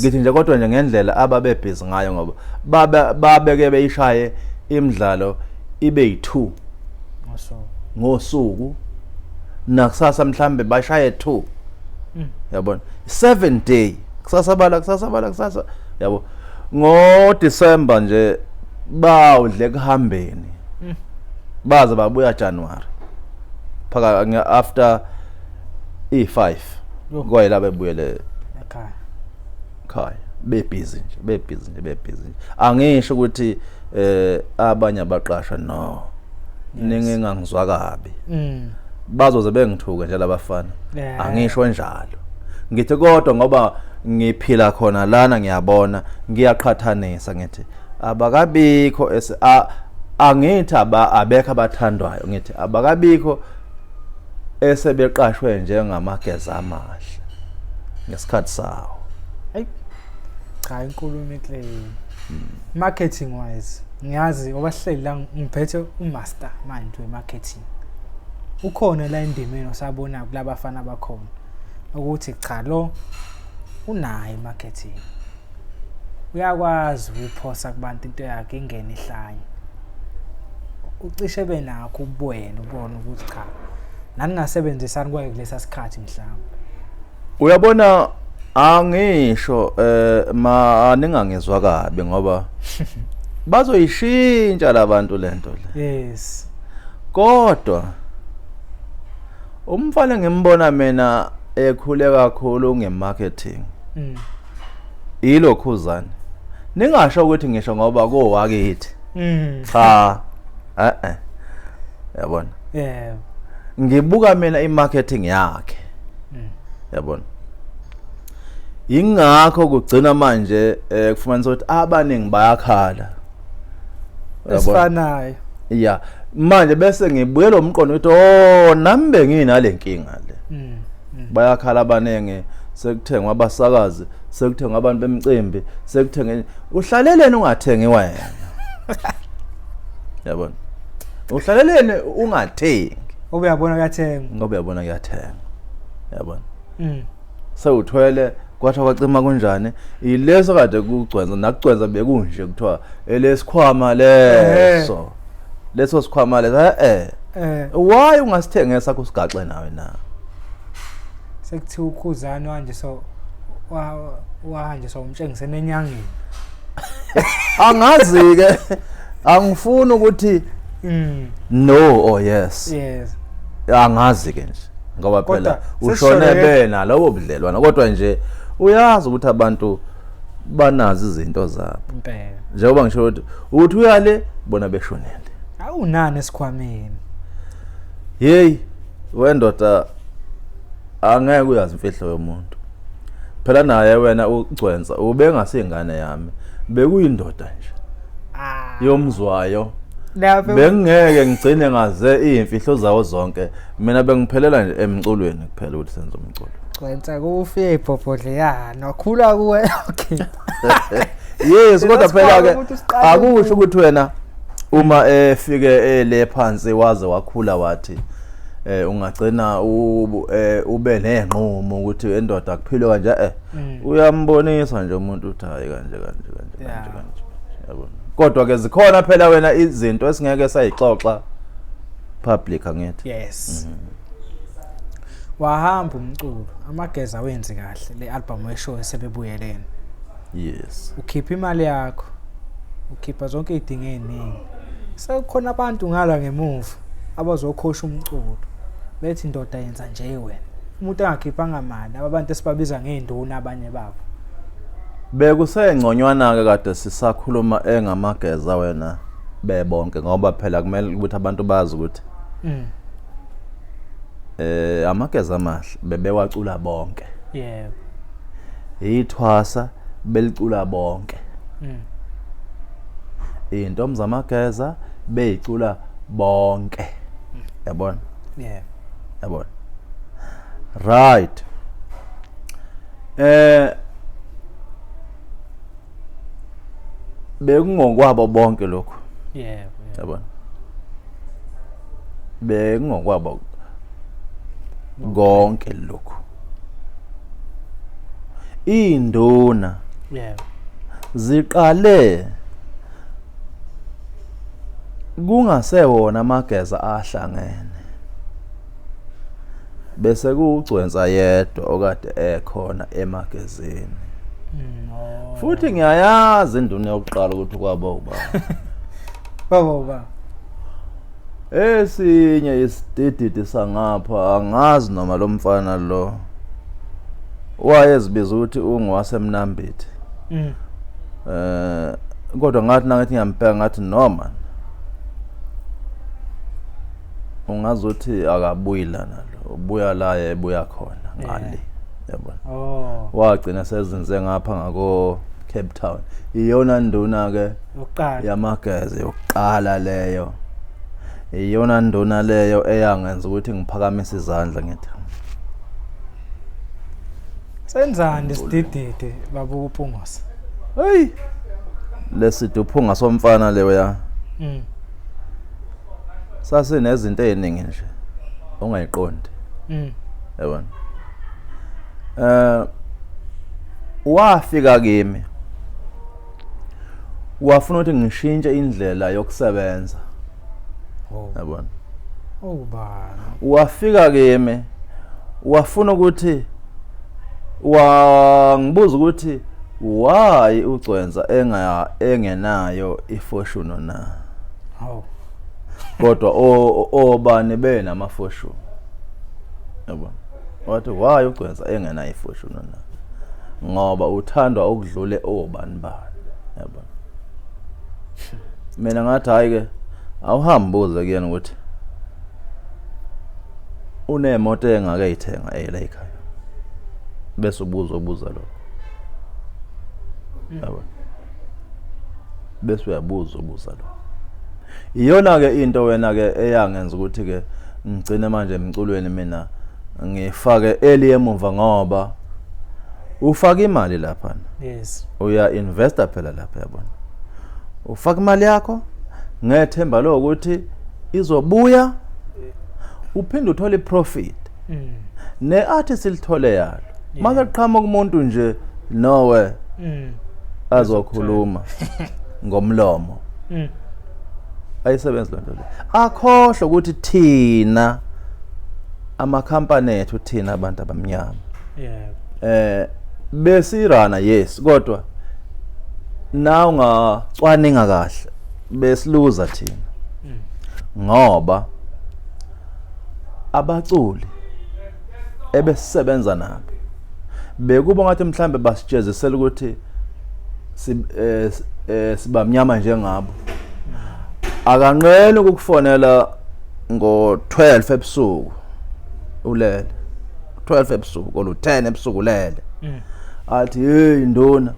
Ngithi nje kodwa nje ngendlela ababebhizi ngayo, ngoba babe babeke beyishaye imidlalo ibe yi2 ngosuku. Ngosuku, nakusasa mhlambe bashaye 2. Yabona, 7 day, kusasa bala, kusasa bala, kusasa, yabo. Ngo December nje bawudle kuhambeni. Baze babuya January phaka after i5. Yo. Kwayela bebuyele ekhaya. Khaya, bebhizi nje, bebhizi nje, bebhizi nje. Angisho ukuthi abanye abaqashwa, no, ningengangizwa kabi. Bazoze bengithuke nje labafana. Angisho njalo, ngithi kodwa ngoba ngiphila khona lana, ngiyabona, ngiyaqhathanisa, ngithi abakabikho angithi abekho abathandwayo, ngithi abakabikho esebeqashwe njengamageza amahle ngesikhathi sawo. Ayi. Cha, inkulumo eclean. Marketing wise, ngiyazi obahleli la ngiphethe umaster mind we-marketing. Ukhona la endimeni osabona kulabafana bakhona ukuthi cha, lo unayo i-marketing. Uyakwazi ukuyiphosa kubantu into yakhe ingene ihlanye. Ucishe benakho ubuwena ubone ukuthi cha, naningasebenzisani kwaye kulesa sikhathi mhlawumbe. Uyabona, angisho ma ningangizwa kabi, ngoba bazoyishintsha labantu lento le. Kodwa umfana ngimbona mina ekhule kakhulu ngemarketing ilokhuzane. Ningasho ukuthi ngisho ngoba kowakithi. Cha. Eh eh. Yabona. Ngibuka mina imarketing yakhe. Yabona. Ingakho kugcina manje kufumanisa ukuthi abaningi bayakhala. Uyabona? Esifanayo. Yeah. Manje bese ngibuyela umqondo ukuthi oh, nami benginale nkinga le. Bayakhala abaningi, sekuthengwa abasakazi, sekuthengwa abantu bemicimbi, sekuthenge, uhlaleleni ungathengi wena? Yabona? Uhlaleleni ungathengi? Ngoba uyabona kuyathenga. Ngoba uyabona kuyathenga. Yabona? Sewuthwele kwathiwa kwacima kunjani, ileso kade kugcwenza nakugcwenza bekunje kuthiwa elesikhwama leso, leso sikhwama leso eh. Why ungasithenge sakho usigaxe nawe na? Sekuthiwa ukhuzani wanje so wahanje so umtshengisene enyangeni. Angazi ke, angifuni ukuthi no or yes. Angazi ke nje ngoba phela Kodwa ushone sesishone- bena lobo budlelwana, kodwa nje uyazi ukuthi abantu banazo izinto zabo. Impela. Njengoba ngisho ukuthi uyale bona beshonele. Awunani esikhwameni? Hey wendoda, angeke uyazi imfihlo yomuntu phela. Naye wena ugcwensa ubengasingane yami, bekuyindoda nje yomzwayo. Lapho bengingeke ngigcine ngaze iy'mfihlo zawo zonke. Mina bengiphelela nje emculweni kuphela, ukuthi senze umculo. Gcwensa kufike ibhobhodleyana wakhula kuwe, okay. Yes, kodwa phela ke Ukuthi usiqale akusho ukuthi wena uma efike ele phansi waze wakhula wathi ungagcina ube nenqumo ukuthi endoda kuphilwe kanje. Uyambonisa nje umuntu uthi hayi, kanje kanje kanje kanje kanje, yabona. Kodwa ke zikhona phela wena izinto esingeke sayixoxa public, angithi? Yes. Wahamba umculo, amageza wenzi kahle le album weshow esebebuyelene. Ukhipha imali yakho, ukhipha zonke izidingo eziningi, sekukhona abantu ngala ngemuva abazokhosha umculo bethi indoda yenza nje wena, umuntu angakhiphanga mali, abantu esibabiza ngey'nduna abanye babo. Bekusengconywana ke kade sisakhuluma engamageza wena bebonke, ngoba phela kumele ukuthi abantu bazi ukuthi amageza amahle bebewacula bonke. Ithwasa belicula bonke. Intombi zamageza beyicula bonke, yabona? Yabona, right. Bekungokwabo bonke lokho. Yabona, bekungokwabo konke lokho. Induna ziqale kungasewona amageza ahlangene, bese kuwugcwensa yedwa okade ekhona emagezeni. Oh. Futhi ngiyayazi induna yokuqala ukuthi kwaba uba Baba uba. Esinye isidididi sangapha, angazi noma lo mfana lo wayezibiza ukuthi ungowasemnambithi. Kodwa ngathi nangithi ngiyambheka, ngathi noma ungazuthi akabuyi lana, lo ubuya la ebuya khona ngale, yabona. Wagcina sezinze ngapha ngako Cape Town. Iyona nduna ke Yokuqala. yamageza yokuqala leyo. Iyona nduna leyo eyangenza ukuthi ngiphakamise izandla ngithi Senzani sidididi baba uPungosa? Hey. Lesiduphunga somfana leyo. Sasinezinto eziningi nje ongayiqondi. Yabona. Wafika kimi. Wafuna ukuthi ngishintshe indlela yokusebenza. Yabona. Ubani? Wafika kimi wafuna ukuthi wangibuza ukuthi why uGcwensa engenayo iFortuner na? Hawu. Kodwa obani benama Fortuner. Yabona. Wathi why uGcwensa engenayo iFortuner na? Ngoba uthandwa okudlule obani bani. Yabona. Mina ngathi hayi ke awuhambuze kuyena ukuthi unemoto engake ayithenga eyela ekhaya. Bese ubuza lokho. Yabona. Bese uyabuza ubuza lokho. Iyona ke into wena ke eyangenza ukuthi ke ngigcine manje emculweni mina ngifake eli emuva ngoba ufaka imali lapha. Yes. Uya investa phela lapha yabona. Ufaka imali yakho ngethemba lokuthi izobuya uphinde uthole iprofit. Ne artist ilithole yalo. Mase kuqhamuka umuntu nje nowe azokhuluma ngomlomo. Ayisebenzi lento le. Akhohle ukuthi thina amakhampani ethu thina abantu abamnyama. Yeah. Besirana yes kodwa na ungacwaninga kahle besiluza thina. Ngoba abaculi ebesisebenza nabo bekuba ngathi mhlambe basijezisela ukuthi sibamnyama njengabo. Akanqeni ukukufonela ngo-12 ebusuku ulele, 12 ebusuku or 10 ebusuku ulele. Athi hey nduna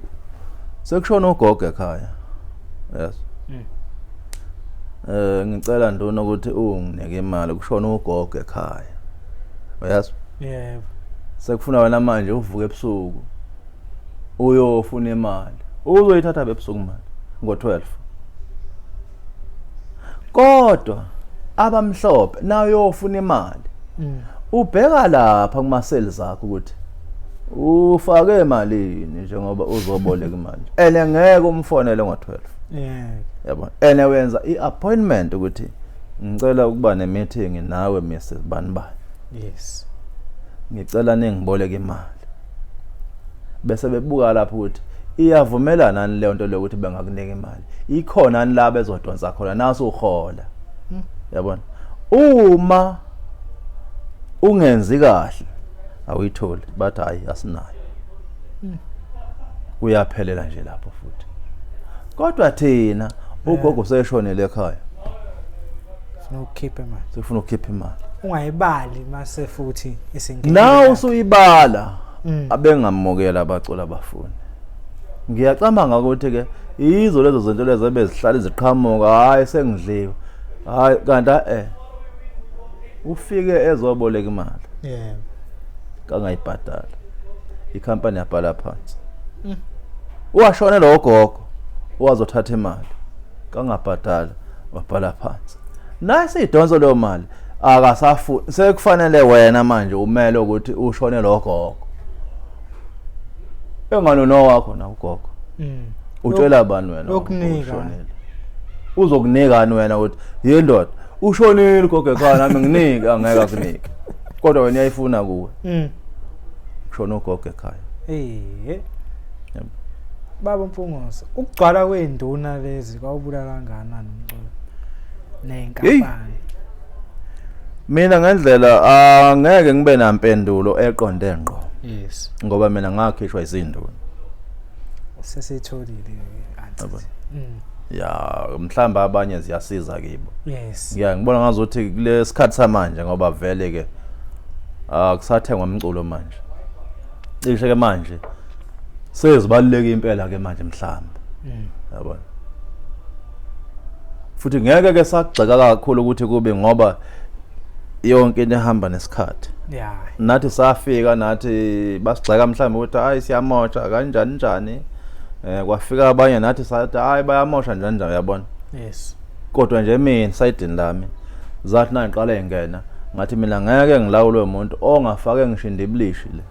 sekushona ugogo ekhaya. Yes. Ngicela nduna ukuthi unginike imali kushona ugogo ekhaya. Uyazi? Yebo. Sekufuna wena manje uvuke ebusuku uyofuna imali. Uzoyithatha ebusuku manje ngo-12. Kodwa abamhlophe nayo uyofuna imali. Ubheka lapha kuma sales akho ukuthi ufake imalini njengoba uzoboleka imali. Ene ngeke umfonele ngo-12. Yebo. Yabona. Ene wenza i-appointment ukuthi ngicela ukuba ne-meeting nawe Mrs Banibani. Yes. Ngicela ningiboleke imali. Bese bebuka lapho ukuthi iyavumelana nani leyo nto leyo ukuthi bengakunika imali. Ikhona nani la bezodonsa khona naso uhola. Yabona. Uma ungenzi kahle awuyitholi bathi hayi asinayo. Kuyaphelela nje lapho futhi. Kodwa thina ugogo seshonele ekhaya. Sifuna ukukhipha imali. Sifuna ukukhipha imali. Ungayibali mase futhi isingena. Naw usuyibala abengamukela abacula abafuni. Ngiyacabanga ukuthi ke yizo lezo zinto lezo ebezihlala iziqhamuka hayi sengidliwe. Hayi kanti ufike ezoboleka imali. Yebo. Kangayibhadala. Ikhampani yabhala phansi. Washona lo gogo wazothatha imali. Kangabhadala wabhala phansi. Nasi idonso leyo mali akasafuni sekufanele wena manje umele ukuthi ushone lo gogo. Engano no wakho na ugogo. Utshela bani wena ushonile? Uzokunikani wena ukuthi yindoda ushonile ugogo ekhaya nami nginike angeke akunike. Kodwa wena uyayifuna kuwe. Ushona ugogo ekhaya. Yebo. Baba Mpungose, ukugcwala kwenduna lezi kwawubulala kangakanani umculo nenkampani? Mina ngendlela angeke ngibe nampendulo eqonde ngqo. Yes. Ngoba mina ngakhishwa izinduna. Sesitholile answer. Ya, mhlamba abanye ziyasiza kibo. Yes. Ngiyangibona ngazuthi kulesikhathi samanje ngoba vele ke akusathengwa umculo manje. Cishe ke manje sezibaluleke impela ke manje mhlamba. Yabona. Futhi ngeke ke sagxeka kakhulu ukuthi kube ngoba yonke into ehamba nesikhathi. Nathi safika nathi basigxeka mhlawumbe ukuthi hayi siyamosha kanjani njani. Kwafika abanye nathi sathi hayi bayamosha njani njani, uyabona. Yes. Kodwa nje mina sayidini lami zathi nangiqala ingena ngathi mina ngeke ngilawulwe umuntu ongafake ngisho indibilishi le.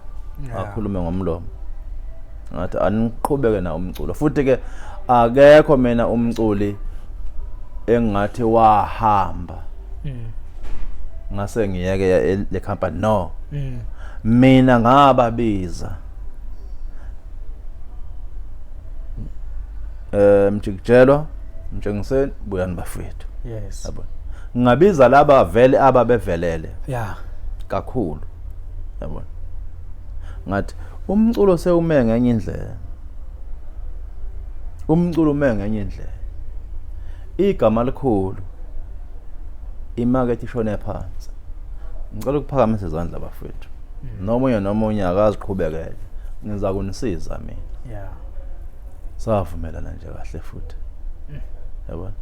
Akhulume ngomlomo. Ngathi aniqhubeke na umculo. Futhi ke akekho mina umculi engathi wahamba. Ngase ngiyeke le company, no. Mina ngababiza. Mjikijelwa, Mtshengiseni, buyani bafethu. Yes. Yabona. Ngabiza laba vele ababevelele. Yeah. Kakhulu. Yabona. Ngathi umculo sewume ngenye indlela. Umculo ume ngenye indlela. Igama likhulu. Imakethe ishone phansi. Ngicela ukuphakamisa izandla bafethu. Nomunye nomunye akaziqhubekele. Ngiza kunisiza mina. Yeah. Savumelana nje kahle futhi. Yabona.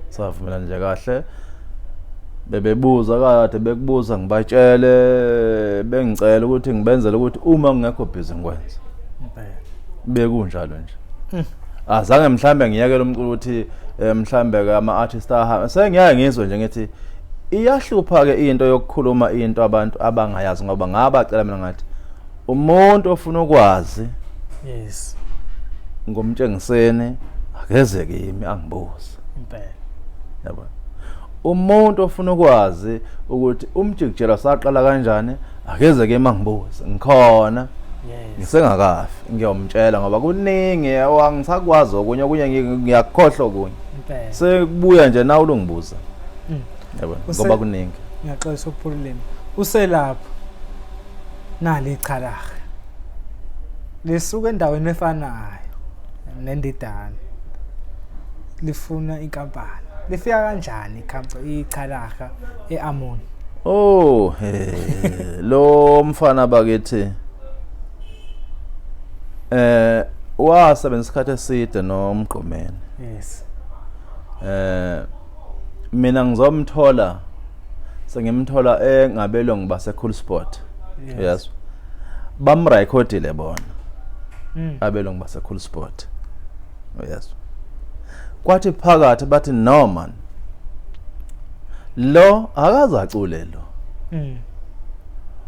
Savumelana nje kahle. Bebebuza kade bekubuza ngibatshele bengicela ukuthi ngibenzele ukuthi uma ngingekho busy ngikwenze. Bekunjalo nje. Azange mhlambe ngiyekele umculo ukuthi mhlambe ke ama artist ahamba. Sengiyaye ngizwe nje ngithi iyahlupha ke into yokukhuluma into abantu abangayazi ngoba ngabacela mina ngathi umuntu ofuna ukwazi yes ngomtshengiseni akeze kimi angibuze. Impela. Yabona. Umuntu ofuna ukwazi ukuthi umjikijelwa saqala kanjani akeze kimi angibuze. Ngikhona. Yes. Ngisengakafi ngiyomtshela ngoba kuningi angisakwazi okunye okunye ngiyakukhohlwa okunye. Impela. Sekubuya nje nawe ulungibuza. Yabona ngoba kuningi. Ngiyaxolisa ukuphululima. Uselapho nali ichalaha. Lisuka endaweni efanayo nendidane. Lifuna inkampani. Lifika kanjani ichalaha eAmon? Oh, lo mfana bakithi wasebenza isikhathi eside noMgqumeni. Yes. Mina ngizomthola sengimthola engabelungu base Cool Sport. Yes. Bamrecordile bona. Abelungu base Cool Sport. Yes. Kwathi phakathi bathi no man. Lo akazacule lo.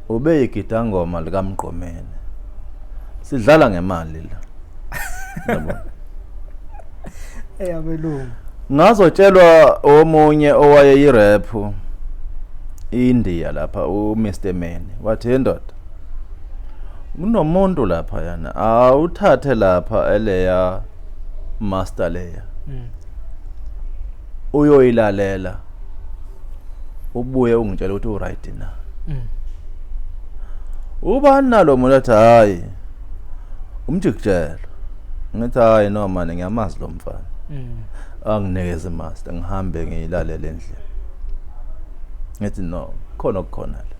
Ube yigidangoma likaMgqumeni. Sidlala ngemali la. Yabona. Eyabelungu. Ngazotshelwa omunye owayeyirap India lapha uMr Meni wathi indoda kunomuntu lapha yana awuthathe lapha eleya master leya uyoyilalela ubuye ungitshela ukuthi uright na. Ubani nalo muntu athi hayi umjikijelo. Ngithi hayi no man ngiyamazi lo mfana. Anginikeze master ngihambe ngiyilalele endlini. Ngithi no khona okukhona la.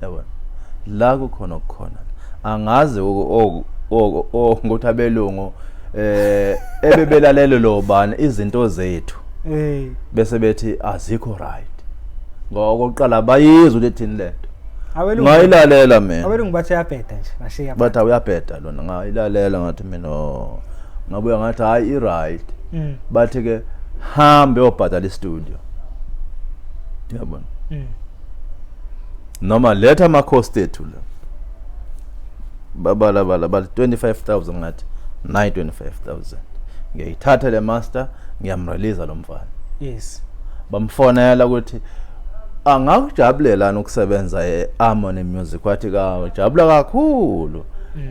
Yabona. La kukhona okukhona. Angazi ukuthi abelungu ebebelalele lo bani izinto zethu. Bese bethi azikho right. Ngokuqala bayizwe ukuthi thini lento. Ngayilalela mina. Abelungu bathi uyabheda nje, bashiya. Bathi uyabheda lona, ngayilalela ngathi mina ngabuya ngathi hayi i right. Bathi ke hambe uyobhadala istudio. Yabona. Noma letha ama cost ethu la. Babala bala bala 25,000 ngathi 925,000. Ngiyayithatha le master ngiyamrelease lo mfana. Yes. Bamfonela ukuthi angakujabulelana ukusebenza eHarmony Music wathi kajabula kakhulu.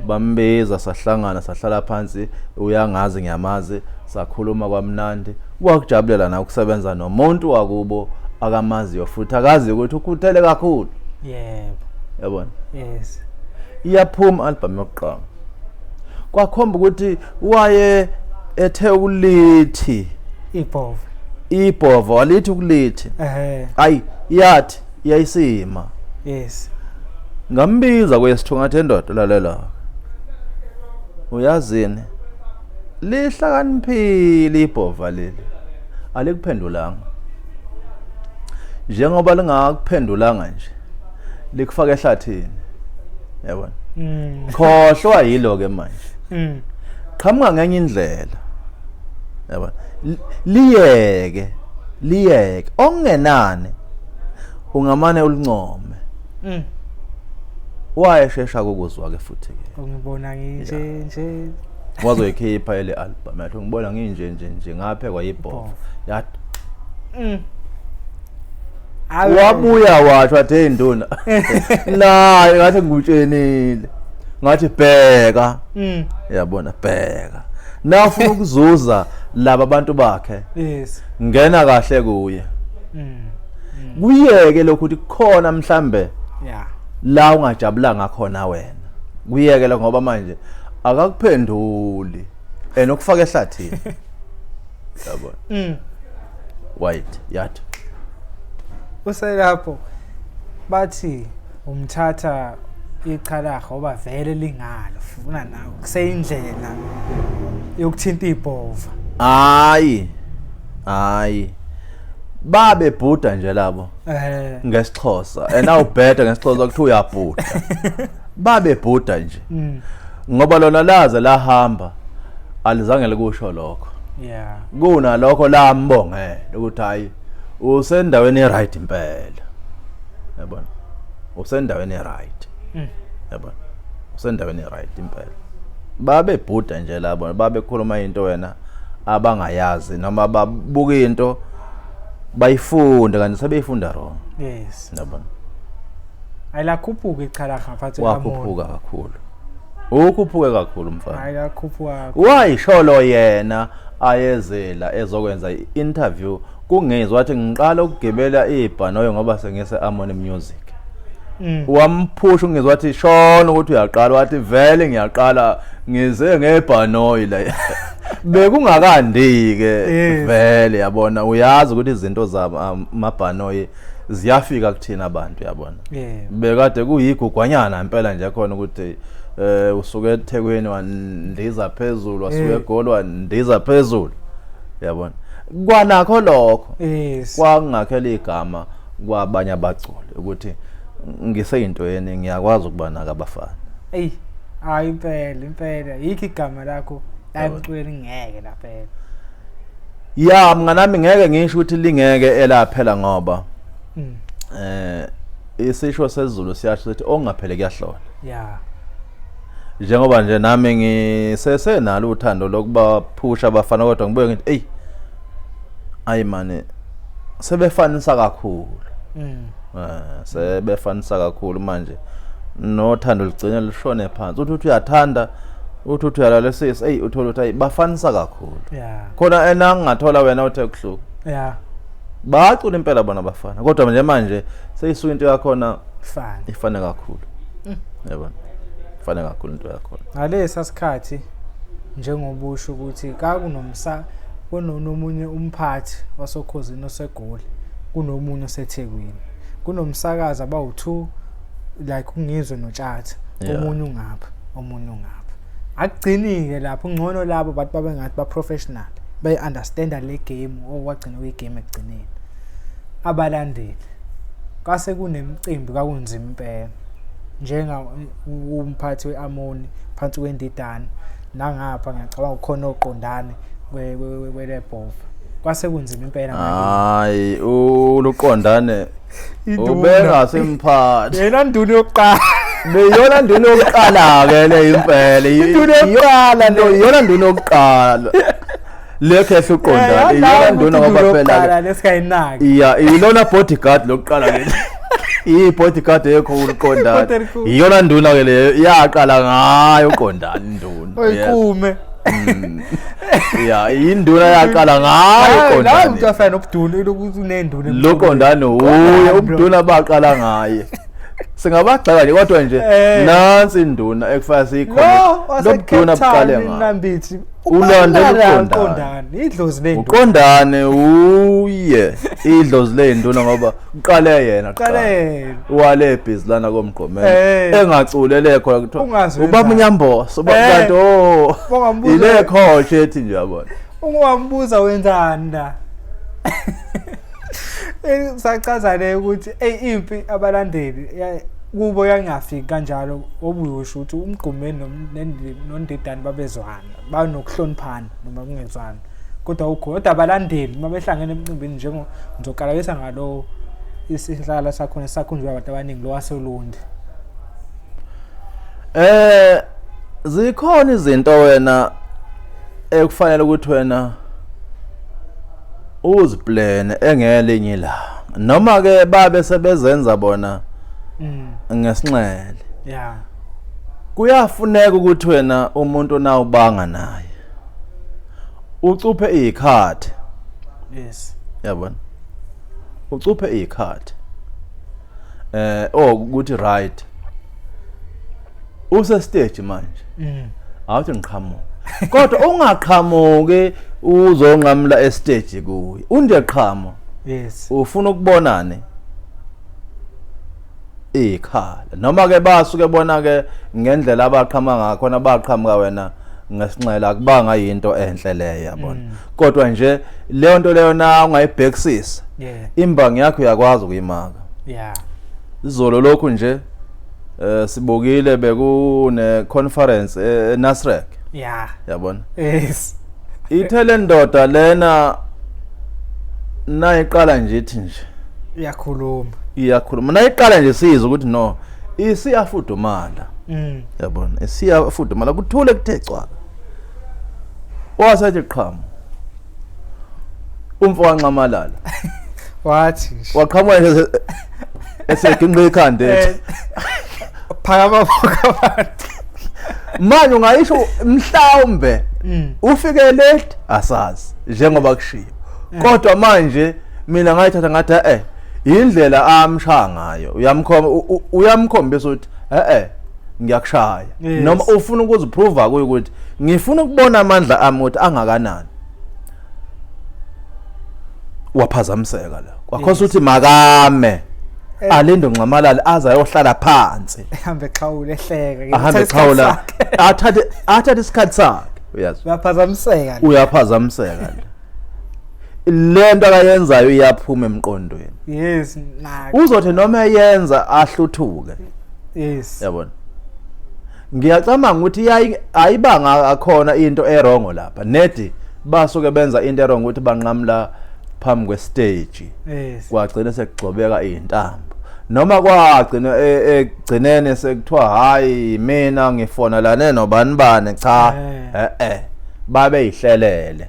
Bambiza sahlangana sahlala phansi uyangazi ngiyamazi sakhuluma kwamnandi wakujabulela na ukusebenza nomuntu wakubo akamaziyo futhi akazi ukuthi ukhuthele kakhulu. Yebo. Yabona. Yes. Iyaphuma album yokuqala. Kwakhomba ukuthi waye ethe ukulithi ibhova. Ibhova walithi ukulithi. Ayi iyathi iyayisima. Yes. Ngambiza kwesithu ngathi endoda lalela. Uyazini? Lihlakaniphile ibhova leli. Alikuphendulanga. Njengoba lingakuphendulanga nje. Likufaka ehlathini. Yabona? Khohlwa yilo ke manje. Qhamuka ngenye indlela. Yabona? Liyeke, liyeke. Okungenani ungamane ulincome. Wayeshesha ukuzwa ke futhi ke. Ungibona nginje nje. Wazoyikhipha le album yathi ngibona nginje nje nje ngaphekwa yibhova. Yathi wabuya washo wathi hey nduna naye ngathi ngikutshenile ngathi bheka yabona bheka na ufuna ukuzuza laba bantu bakhe yes ngena kahle kuye kuyeke lokhu ukuthi khona mhlambe yeah la ungajabulanga khona wena kuyeke lokho ngoba manje akakuphenduli and ukufaka ehlathini yabona white yathi Uselapho bathi umthatha ichalaha ngoba vele lingalo funa nawe kuseyindlela yokuthinta ibhova. Hayi hayi babebhuda nje labo ngesixhosa and awubheda ngesixhosa kuthiwa uyabhuda babebhuda nje ngoba lona laze lahamba alizange likusho lokho. Yeah. Kunalokho lambongela ukuthi hayi usendaweni e-right impela. Yabona? Usendaweni e-right. Yabona? Usendaweni e-right impela. Babebhuda nje labo babekhuluma into wena abangayazi noma babuka into bayifunde kanti sebeyifunda wrong. Yes. Yabona? Ayilakhuphuka ichalaha ngaphansi kwamona. Wakhuphuka kakhulu. Ukhuphuke kakhulu mfana. Ayilakhuphuka. Wayisholo yena ayezela ezokwenza i-interview kungezwa wathi ngiqala ukugibela ibhanoyi ngoba sengise Amon Music. Wamphusha ungizwa wathi shona ukuthi uyaqala wathi vele ngiyaqala ngize ngebhanoyi la. Bekungakandi ke vele yabona uyazi ukuthi izinto zamabhanoyi ziyafika kuthina abantu yabona. Bekade kuyigugwanyana impela nje khona ukuthi usuke eThekwini wandiza phezulu wasuke eGoli wandiza phezulu yabona. Kwanakho lokho kwakungakhela igama kwabanye abaculi ukuthi ngiseyintweni ngiyakwazi ukuba naka abafana. Ey hayi impela impela yikho igama lakho la emculweni ngeke laphela. Ya mnganami ngeke ngisho ukuthi lingeke elaphela ngoba isisho sezulu siyasho ukuthi ongaphele kuyahlola. Yeah. Njengoba nje nami ngisesenalo uthando lokubaphusha abafana kodwa ngibuye ngithi ey ayi mane sebefanisa kakhulu. Sebefanisa kakhulu manje nothando ligcina lishone phansi. Uthi uyathanda uthi uyalalisisa ey uthola ukuthi ayi bafanisa kakhulu. Yeah. Khona enangathola wena uthe kuhluka. Yeah. Bacula impela bona abafana kodwa nje manje seyisuka into yakhona ifana ifane kakhulu. Yabona? Ifane kakhulu into yakhona. Ngalesa sikhathi njengobusho ukuthi kakunomsa kunomunye umphathi wasokhozini oseGoli kunomunye oseThekwini kunomsakazi abawu2 like ungizwe noTshatha omunye ungapha omunye ungapha akugcinike lapho ngcono labo bantu babengathi ba professional bay understand le game okwagcina kuyi game ekugcineni abalandeli kase kunemicimbi kwakunzima impela njenga umphathi weAmoni phansi kwendidane nangapha ngiyacabanga ukhona oqondane kwelebhova kwase kunzima impela. Hayi uluqondane ubengasemphathi yena nduna yokuqala beyona nduna yokuqala ke le impela induna yokuqala le iyona nduna yokuqala lekho ehluqondane iyona nduna ngoba phela lesikayinaki iya ilona bodyguard lokuqala le i-bodyguard ekho uqondane iyona nduna ke leyo yaqala ngayo uqondane induna oyikume ya induna yaqala ngayo uqondane la umuntu afana nobuduna lokuthi unenduna loqondane uye ubuduna baqala ngaye singabagxeka nje kodwa nje nansi induna ekufaka siyikhona lobuduna buqale ngayo ulandela uqondane idlozi lenduna uqondane uye idlozi lenduna ngoba uqale yena qale wale busy lana komgqomela engaculele khona kuthiwa ubaba uNyamboso ubaba kanti oh ile coach ethi nje yabona ungambuza wenzani la sachaza le ukuthi ey impi abalandeli Kubo yayingafiki kanjalo, obuyosho ukuthi uMgqumeni noNdidane babezwana, banokuhloniphana noma kungezwana. Kodwa ukho, kodwa abalandeli uma behlangene emcimbini njengo ngizoqalabisa ngalo isihlala sakhona sakhunjwa abantu abaningi lo waseLundi. Zikhona izinto wena ekufanele ukuthi wena uziplane engelinye ilanga noma ke babe sebezenza bona ngesinxele. Yeah. Kuyafuneka ukuthi wena umuntu nawubanga naye ucuphe izikhathi. Yes. Yabona? Ucuphe izikhathi. Oh ukuthi right. Use stage manje. Awuthi ngiqhamuka. Kodwa ungaqhamuki uzonqamula estage kuye. Unje qhamo. Yes. Ufuna ukubonani? Ikhala. Noma ke basuke bona ke ngendlela abaqhama ngakhona baqhamuka wena ngesinxele akubanga yinto enhle leyo yabona. Kodwa nje leyo nto leyo na ungayibhekisisa. Imbangi yakho uyakwazi ukuyimaka. Yeah. Izolo lokhu nje sibukile bekune conference eNasrec. Yeah. Yabona? Yes. Ithe le ndoda lena nayiqala nje ithi nje iyakhuluma. Iyakhuluma. Nayiqala nje sizwe ukuthi no isiyafudumala. Yabona? Isiyafudumala kuthule kuthe cwaka. Wasethi qhamu. Umfo wanxamalala. Wathi nje. Waqhamuka nje eseginqa ikhanda ethi. Phakama bonke abantu. Manje ungayisho mhlawumbe ufike late asazi njengoba kushiwo. Kodwa manje mina ngayithatha ngathi indlela amshaya ngayo uyamkhomba uyamkhombisa ukuthi ngiyakushaya. Noma ufuna ukuziprova kuye ukuthi ngifuna ukubona amandla ami ukuthi angakanani. Waphazamiseka la. Kwakhosa ukuthi makame alinde uNxamalala aze ayohlala phansi. Ehambe xhawula ehleka. Ahambe xhawula athathe isikhathi sakhe. Uyazi. Uyaphazamiseka. Uyaphazamiseka. Lento akayenzayo iyaphuma emqondweni. Yes, uzothi noma eyenza ahluthuke. Yes. Yabona. Ngiyacabanga ukuthi ayibanga akhona into erongo lapha. Nedi basuke benza into erongo ukuthi banqamula phambi kwestage. Yes. Kwagcina sekugcobeka izintambo. Noma kwagcina ekugcineni sekuthiwa hayi mina ngifonelane nobani bani cha babe yihlelele.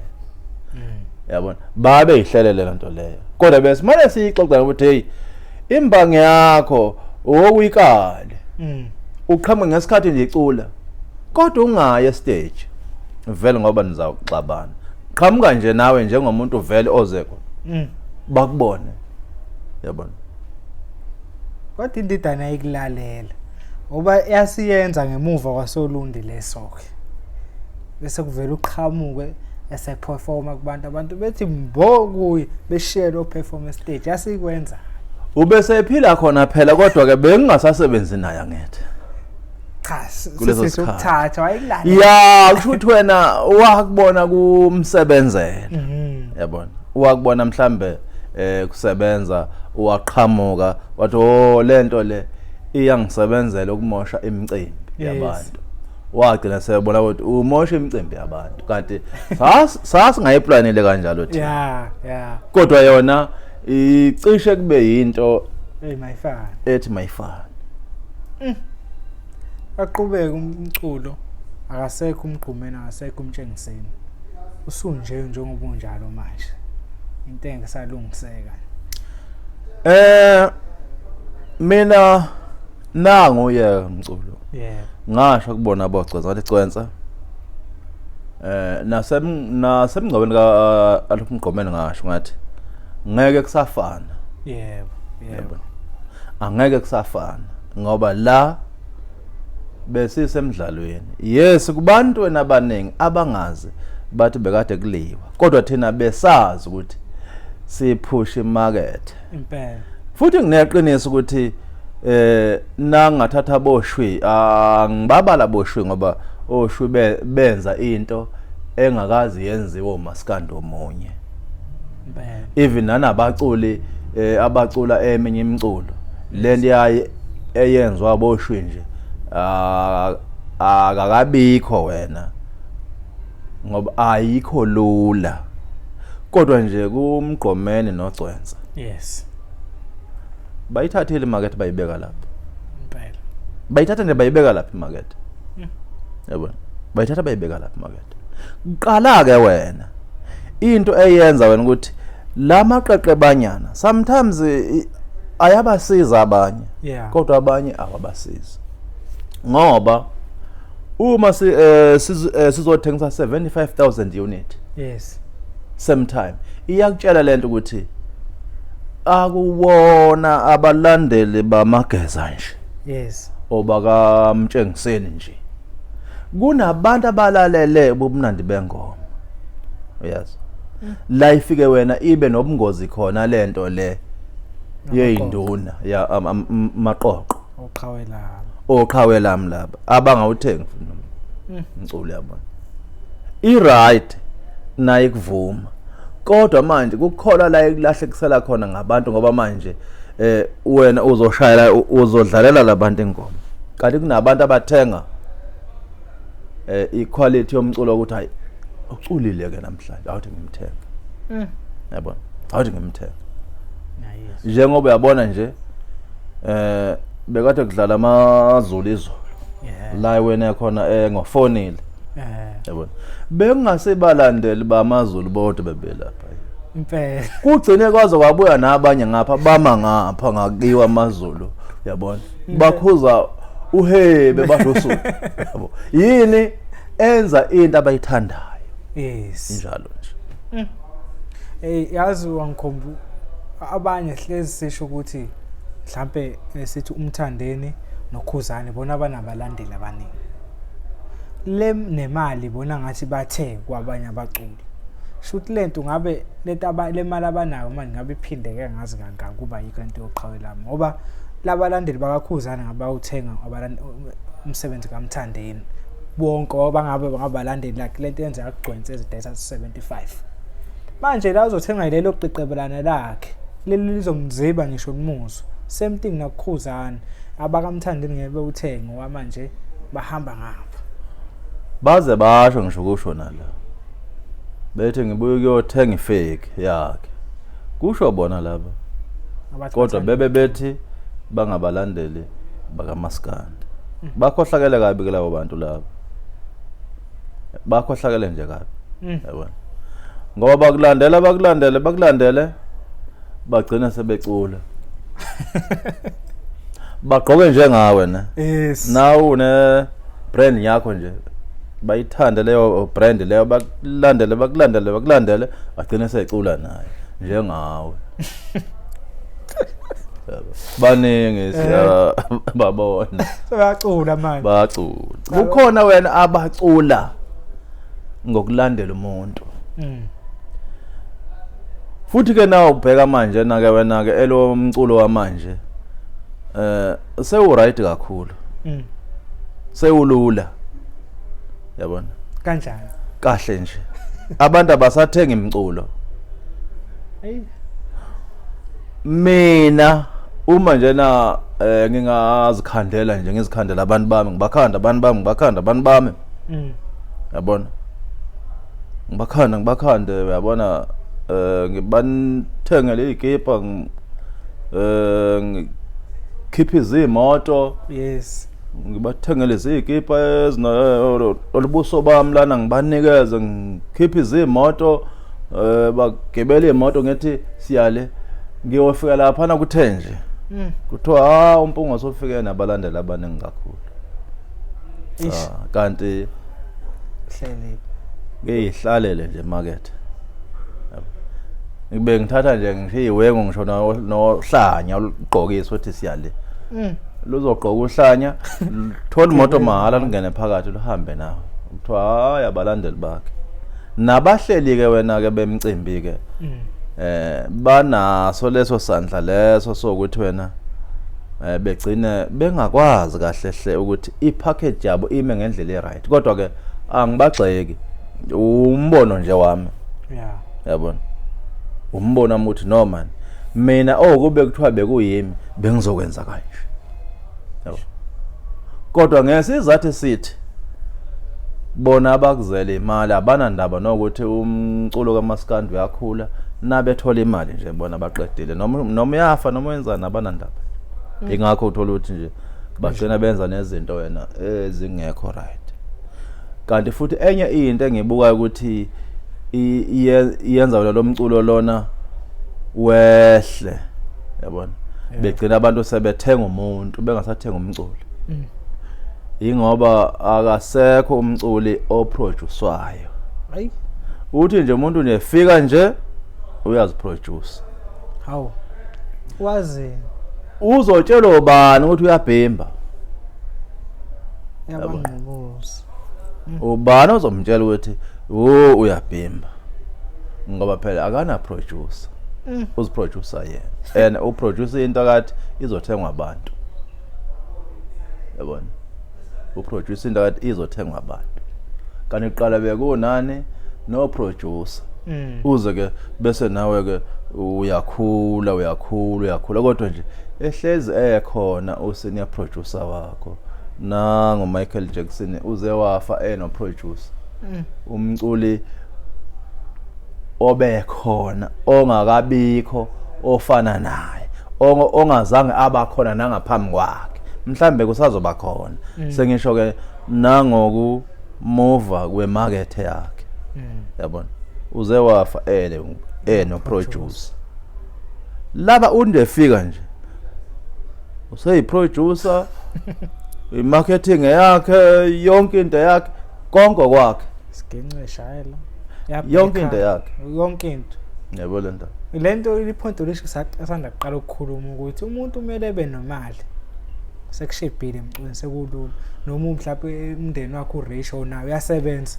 Yabona? Babe yihlelele lento leyo. Kodwa bese manje siyixoxa ukuthi hey imbangi yakho owuyikale. Uqhamuka ngesikhathi nje icula. Kodwa ungayi estage. Vele ngoba nizawuxabana. Qhamuka nje nawe njengomuntu vele ozeko. Bakubone. Yabona? Kodwa indidane ayikulalela. Ngoba yasiyenza ngemuva kwaSolundi leso ke. Bese kuvela uqhamuke eseperforma kubantu, abantu bethi mbo kuye beshiye lo performance stage yasikwenza. Ubese ephila khona phela kodwa ke bengingasasebenzi naye angithi. Cha, sisukuthatha wayekulalela. Ya, kusho ukuthi wena wakubona kumsebenzela. Yabona? Wakubona mhlambe kusebenza waqhamuka wathi oh lento le iyangisebenzela ukumosha imicimbi yabantu. Wagcina sebona ukuthi umosha imicimbi yabantu kanti sasingayiplanile kanjalo thina. Yeah, yeah. Kodwa yona icishe kube yinto hey mayifana. Ethi mayifana. Aqhubeka umculo akasekho uMgqumeni akasekho uMtshengiseni. Usunje njengoba unjalo manje. Into engisalungiseka. Mina nangu ye mculo. Yeah. Ngasho kubona bogcwensa ngathi gcwensa. Nasemngcwabeni ka alokhu Mgqumeni ngasho ngathi ngeke kusafana. Yebo, yebo. Angeke kusafana ngoba la besisemdlalweni. Yes, kubantu wena abaningi abangazi bathi bekade kuliwa. Kodwa thina besazi ukuthi siphusha imarket. Impela. Futhi ngineqiniso ukuthi nangathatha boshwi angibabala boshwi ngoba oshwi benza into engakazi yenziwe umaskandi omunye. Impela. Even nanabaculi abacula eminye imiculo lento yayi eyenziwa boshwi nje akakabikho wena ngoba ayikho lula kodwa nje kumgqomeni nogcwensa yes bayithathile imakethe bayibeka lapha impela bayithatha nje bayibeka lapha imakethe yabona bayithatha bayibeka lapha imakethe qala ke wena into eyenza wena ukuthi lamaqeqebanyana sometimes ayabasiza abanye kodwa abanye awabasizi ngoba uma sizothengisa 75000 unit yes same time iyakutshela lento ukuthi akuwona abalandeli bamageza nje yes obakamtshengiseni nje kunabantu abalalele ubumnandi bengoma uyazi la ifike wena ibe nobungozi khona lento le yeyinduna ya maqoqo oqhawe lami oqhawe lami laba abangawuthengi futhi noma umculo yabona i-right naye kuvuma kodwa manje kukhona la ekulahlekisela khona ngabantu ngoba manje wena uzoshayela uzodlalela labantu ingoma kanti kunabantu abathenga iquality yomculo ukuthi hayi uculile ke namhlanje awuthi ngimthenga yabona awuthi ngimthenga njengoba uyabona nje bekade kudlala amaZulu izolo la wena khona ngofonile yabona bengingasibalandeli bamaZulu bodwa bebelapha impela kugcine kwaze kwabuya nabanye ngapha bama ngapha ngakiwa amaZulu yabona bakhuza uhebe basho usuku yabo yini enza into abayithandayo yes njalo nje hey yazi wangikhomba abanye hlezi sisho ukuthi mhlambe sithi umthandeni nokhuzane bona banabalandeli abaningi le nemali bona ngathi bathe kwabanye abaculi shuthi lento ngabe lento le mali abanayo manje ngabe iphindeke ngazi kangaka kuba yikho lento yoqhawe lami ngoba labalandeli bakakhuzane ngabe bawuthenga umsebenzi kaMthandeni bonke bangabe bangabalandeli like lento yenzeka kugcwense ezidayisa 75 manje la uzothenga lelo qiqebelana lakhe leli lizomziba ngisho umuzwa same thing nakukhuzane abakamthandeni ngeke bewuthenge ngoba manje bahamba ngapha baze basho ngisho kusho nala bethi ngibuye kuyothenga ifake yakhe kusho bona laba kodwa bebe bethi bangabalandeli bakaMaskandi bakhohlakele kabi ke labo bantu laba bakhohlakele nje kabi yabona ngoba bakulandela bakulandele bakulandele bagcina sebecula bagqoke njengawe ne yes nawe une brand yakho nje bayithande leyo brand leyo bakulandele bakulandele bakulandele bagcine secula naye njengawe baningi siyababona sebacula manje bacula kukhona wena abacula ngokulandela umuntu futhi ke nawe ubheka manje na ke wena ke elo mculo wamanje sewu right kakhulu sewulula yabona kanjani kahle nje abantu abasathenga imculo hey mina uma nje na ngingazikhandela nje ngizikhandela abantu bami ngibakhanda abantu bami ngibakhanda abantu bami yabona ngibakhanda ngibakhande uyabona ngibathengele izikipa ngikhiphe izimoto yes ngibathengele izikipa ezinolubuso bami lana ngibanikeze ngikhiphe izimoto bagibele imoto ngithi siyale ngiyofika lapha na kuthe nje kuthiwa ha uMpunga sofike nabalandeli abaningi kakhulu kanti hlele ngiyihlalele nje emakethe ngibe ngithatha nje ngisho iwengu ngisho nohlanya olugqokisa ukuthi siyale luzogqoka uhlanya thola imoto mahhala lungene phakathi luhambe nawe kuthiwa hayi abalandeli bakhe nabahleli ke wena ke bemcimbi ke banaso leso sandla leso sokuthi wena begcine bengakwazi kahle hle ukuthi ipackage yabo ime ngendlela eright kodwa ke angibagxeki umbono nje wami yeah yabona umbono wami ukuthi no man mina okube kuthiwa bekuyimi bengizokwenza kanje Yabo. Kodwa ngesizathu sithi bona abakuzele imali abanandaba nokuthi umculo kaMaskandi uyakhula, nabethola imali nje bona baqedile, noma uyafa noma wenzani abanandaba. Ingakho uthola ukuthi nje bagcina benza nezinto wena ezingekho right. Kanti futhi enye into engibukayo ukuthi iyenza wena lo mculo lona wehle, yabona, begcina abantu sebethenga umuntu bengasathenga umculo. Ingoba akasekho umculi oproducewayo. Hayi, uthi nje umuntu nje fika nje uyaziproduce. Hawu, wazi uzotshelwa ubani ukuthi uyabhimba? Yabangqubuzi. Ubani ozomtshela ukuthi wo uyabhimba? Ngoba phela akana producer, uziproducer yena, and uproduce into akathi izothengwa abantu, yabona, uproduce into akathi izothengwa abantu. Kanti kuqala bekunani no producer, uze ke bese nawe ke uyakhula uyakhula uyakhula, kodwa nje ehlezi ekhona usenior producer wakho. Nango Michael Jackson uze wafa eno producer, umculi obekhona ongakabikho ofana naye, ongazange abakhona nangaphambi kwakhe, mhlambe kusazoba khona. Sengisho ke nangoku muva kwemarket yakhe, yabona, uze wafa ene eno producer. Laba undefika nje useyi producer, i-marketing yakhe yonke into yakhe, konke kwakhe. Sigenxe shayela. Yonke into yakhe. Yonke into. Yabo lento. Lento ipoint lisho sasanda kuqala ukukhuluma ukuthi umuntu kumele ebe nomali. Sekushibhile emculweni, sekulula. Noma mhlawumbe umndeni wakho uratio nawe uyasebenza.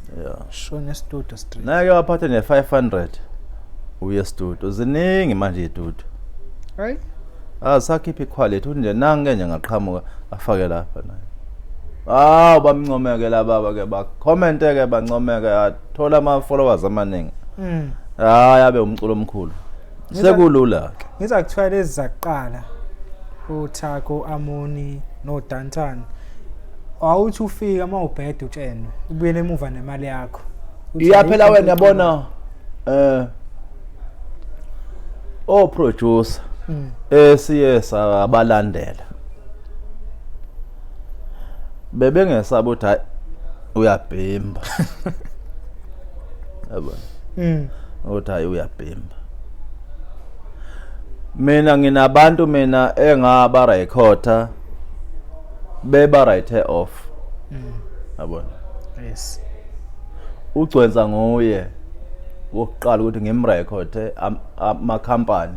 Shona studio straight. Nake waphatha ne 500 uye studio, ziningi manje istudio. Right? Asakhipha iquality uthi nje nange nje ngaqhamuka afake lapha naye. Ah, bamncomeke laba ke, ba commente ke, bancomeke, athola ama followers amaningi. Hayi, abe umculo omkhulu. Sekulula ke. Ngiza kuthiwa lezi zaqala uThako Amoni noDantan, awuthi ufika uma ubheda utshenwe ubuyele emuva nemali yakho. Uthi Iya phela ayikho wena into. Yabona o producer esiye sabalandela bebengesaba ukuthi hayi uyabhimba, yabona, ukuthi hayi uyabhimba. Mina nginabantu mina engaba recorder beba write off, yabona. Ugcwensa nguye wokuqala ukuthi ngimrekhode, ama-company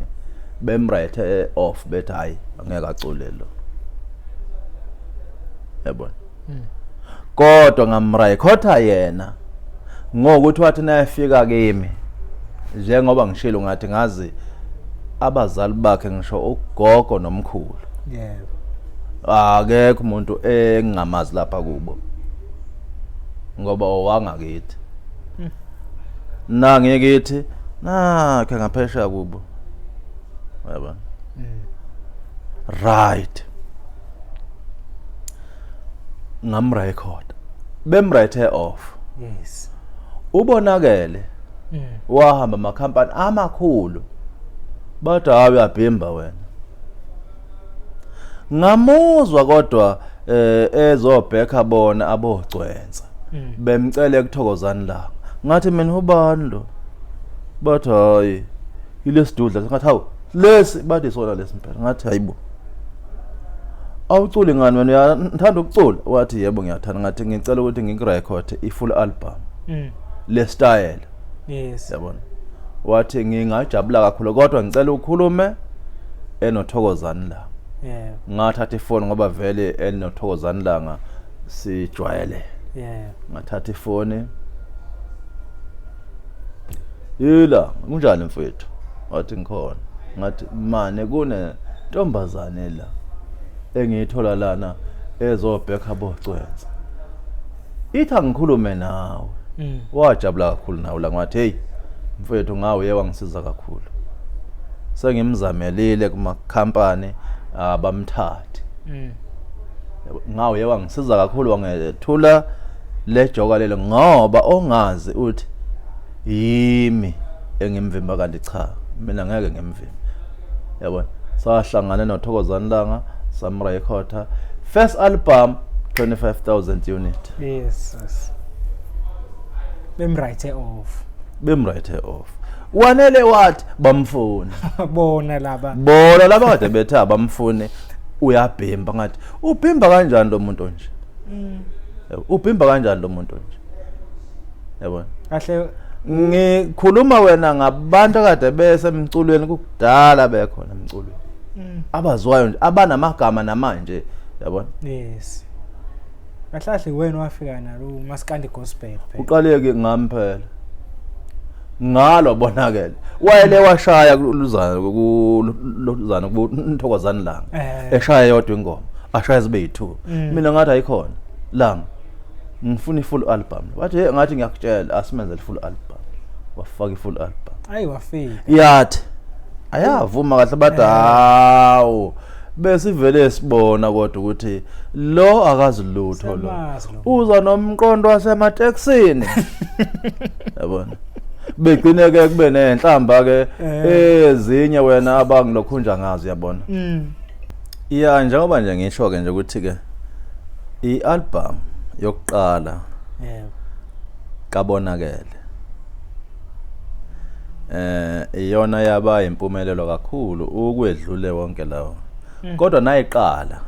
bemwrite off, bethi hayi angeke acule lo, yabona. Kodwa ngamrekhotha yena ngokuthi wathi nayefika kimi, njengoba ngishilo ngathi ngazi abazali bakhe, ngisho ugogo nomkhulu. Akekho umuntu engingamazi lapha kubo ngoba owangakithi nangikithi nakhe ngaphesheya kubo, yabona. Right, ngamrecord, bemwrite off. Ubonakele wahamba amakhampani amakhulu, bathi hayi uyabhimba wena. Ngamuzwa kodwa ezobheka bona abogcwensa, bemcele kuThokozani Langa. Ngathi mina ubani lo? Bathi hayi ilesidudla. Ngathi hawu, lesi? Bathi sona lesi impela. Ngathi hayibo, awuculi ngani wena? Uyathanda ukucula? Wathi yebo ngiyathanda. Ngathi ngicela ukuthi ngikurekhode i-full album le style, yabona. Wathi ngingajabula kakhulu, kodwa ngicela ukhulume enoThokozani la. Ngathatha ifoni ngoba vele enoThokozani Langa sijwayele. Ngathatha ifoni, yila kunjani mfethu? Wathi ngikhona. Ngathi mane kune ntombazane la engiyithola lana ezobhekha bocwensa, ithi angikhulume nawe. Wajabula kakhulu nawe la. Ngathi hey mfethu, ngawe uye wangisiza kakhulu, sengimzamelile kuma company abamthathi. Ngawo ye wangisiza kakhulu, wangethula le joka lelo, ngoba ongazi uthi yimi engimvimba, kanti cha, mina ngeke ngimvimbe, yabona. Sahlangana noThokozani Langa, samrekhotha first album, 25,000 unit. Yes, bemwrite off. Bemwrite off. Wanele wathi bamfuna. Bona laba. Bona laba kade bethe abamfuni, uyabhimba. Ngathi ubhimba kanjani lo muntu nje? Ubhimba kanjani lo muntu nje, yabona? Kahle. Ngikhuluma wena ngabantu akade besemculweni kudala, bekhona emculweni, abaziwayo nje, abanamagama namanje, yabona. Yes, kahle kahle wena wafika nalo maskandi gospel phela. Uqaleke ngami phela ngalo bonakele, wayele washaya kuluzana, kuluzana kuNthokozani Langa. Eshaya yodwa ingoma, ashaya zibe yi-2. Mina ngathi ayikhona Langa, ngifuna i-full album. Wathi, "Hey," ngathi ngiyakutshela, asimenzele full album. Wafaka i-full album. Ayi, wafika. Yathi ayavuma kahle, bathi hawu, besivele sibona kodwa ukuthi lo akazi lutho lo. Siyamazi lo. Uza nomqondo wasemateksini, yabona. Begcine ke kube nenhlamba ke ezinye wena abangilokhunja ngazo, yabona. Ya, njengoba nje ngisho ke nje ukuthi ke i-album yokuqala kabonakele iyona yaba impumelelo kakhulu ukwedlule wonke lawo, kodwa nayiqala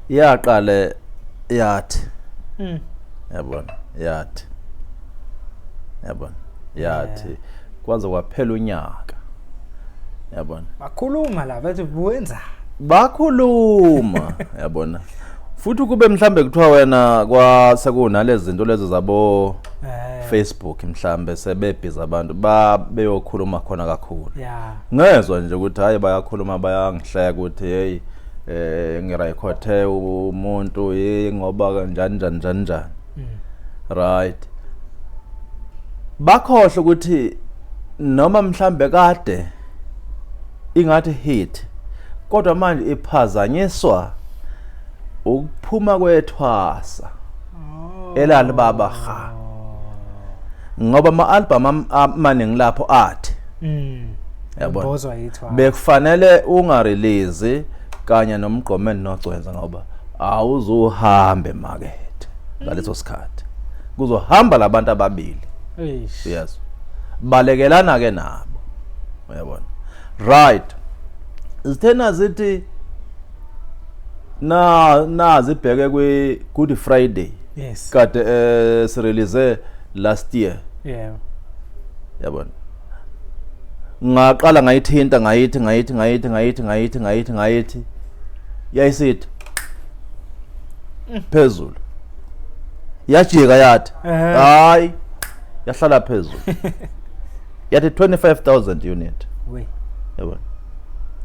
yaqale yathi, yabona, yathi, yabona, yathi kwaze kwaphela unyaka, yabona. Bakhuluma la, bathi wenza. Bakhuluma, yabona. Futhi kube mhlambe kuthiwa wena kwase kunalezi zinto lezo zabo Facebook, mhlambe sebebhiza abantu babeyokhuluma khona kakhulu. Ngezwa nje ukuthi hayi, bayakhuluma, bayangihleka ukuthi hey, ngirekhothe umuntu, hey, ngoba kanjani njani njani njani. Right, bakhohle ukuthi noma mhlambe kade ingathi hit, kodwa manje iphazanyiswa ukuphuma kwethwasa elalibaba ha, ngoba ama-album amaningi lapho athi, yabona, Mbozwa yithwa. Bekufanele ungarelease kanye nomgqomeni nogcwenza, ngoba awuzuhambe emakethe ngaleso sikhathi, kuzohamba labantu ababili. Eish. Yes, balekelana ke nabo, uyabona. Right, zithena zithi na nazibheke kwi Good Friday kade sirelease last year, yabona. Ngaqala ngayithinta, ngayithi ngayithi ngayithi ngayithi ngayithi ngayithi ngayithi, yayisithi phezulu, yajika, yathi hayi, yahlala phezulu, yathi 25,000 unit. We. Yabona,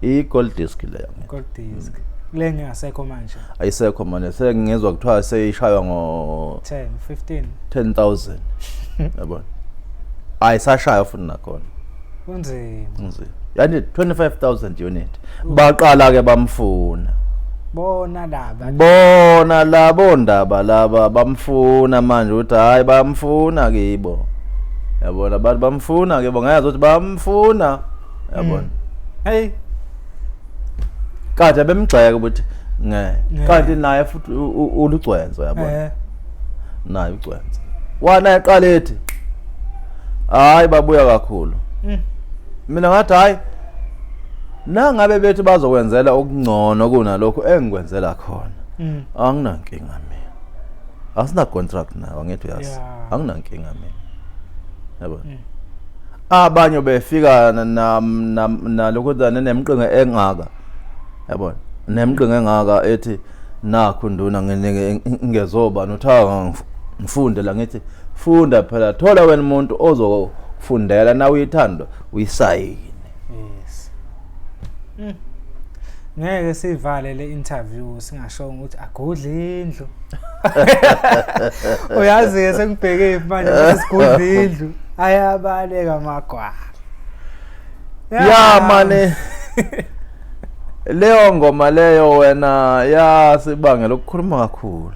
i-gold disc leyo. Gold disc. Le ngingasekho manje. Ayisekho manje, sengizwa kuthiwa seyishaywa ngo 10, 15. 10,000, yabona, ayisashaya futhi nakhona. Kunzima. Kunzima. Yani 25,000 unit, baqala ke bamfuna. Bona laba. Bona labo ndaba laba bamfuna manje, ukuthi hayi, bamfuna kibo, yabona, abantu bamfuna kibo, ngayazi ukuthi bamfuna, yabona. Hey. Kade bemgxeka ukuthi ngeke, kanti naye futhi ulugcwenzo, yabona. Naye ugcwenzo wana yaqala ethi hayi, babuya kakhulu. Mina ngathi hayi, nangabe bethi bazokwenzela okungcono kunalokho engikwenzela khona, anginankinga mina, asina contract nawo, angithi uyazi. Anginankinga mina, yabona. Abanye befika nalokhu nemqingo engaka, yabona, nemqingo engaka, ethi nakho nduna nginike ngezobani, uthi ngifunde la. Ngithi funda phela, thola wena umuntu ozokufundela, na uyithanda uyisayine. Yes. Ngeke sivale le interview singashongo ukuthi agudle indlu. Uyazi ke sengibheke manje sigudla indlu. Ayabaleka amagwala. Ya mane. Leyo ngoma leyo wena yasibangela ukukhuluma kakhulu.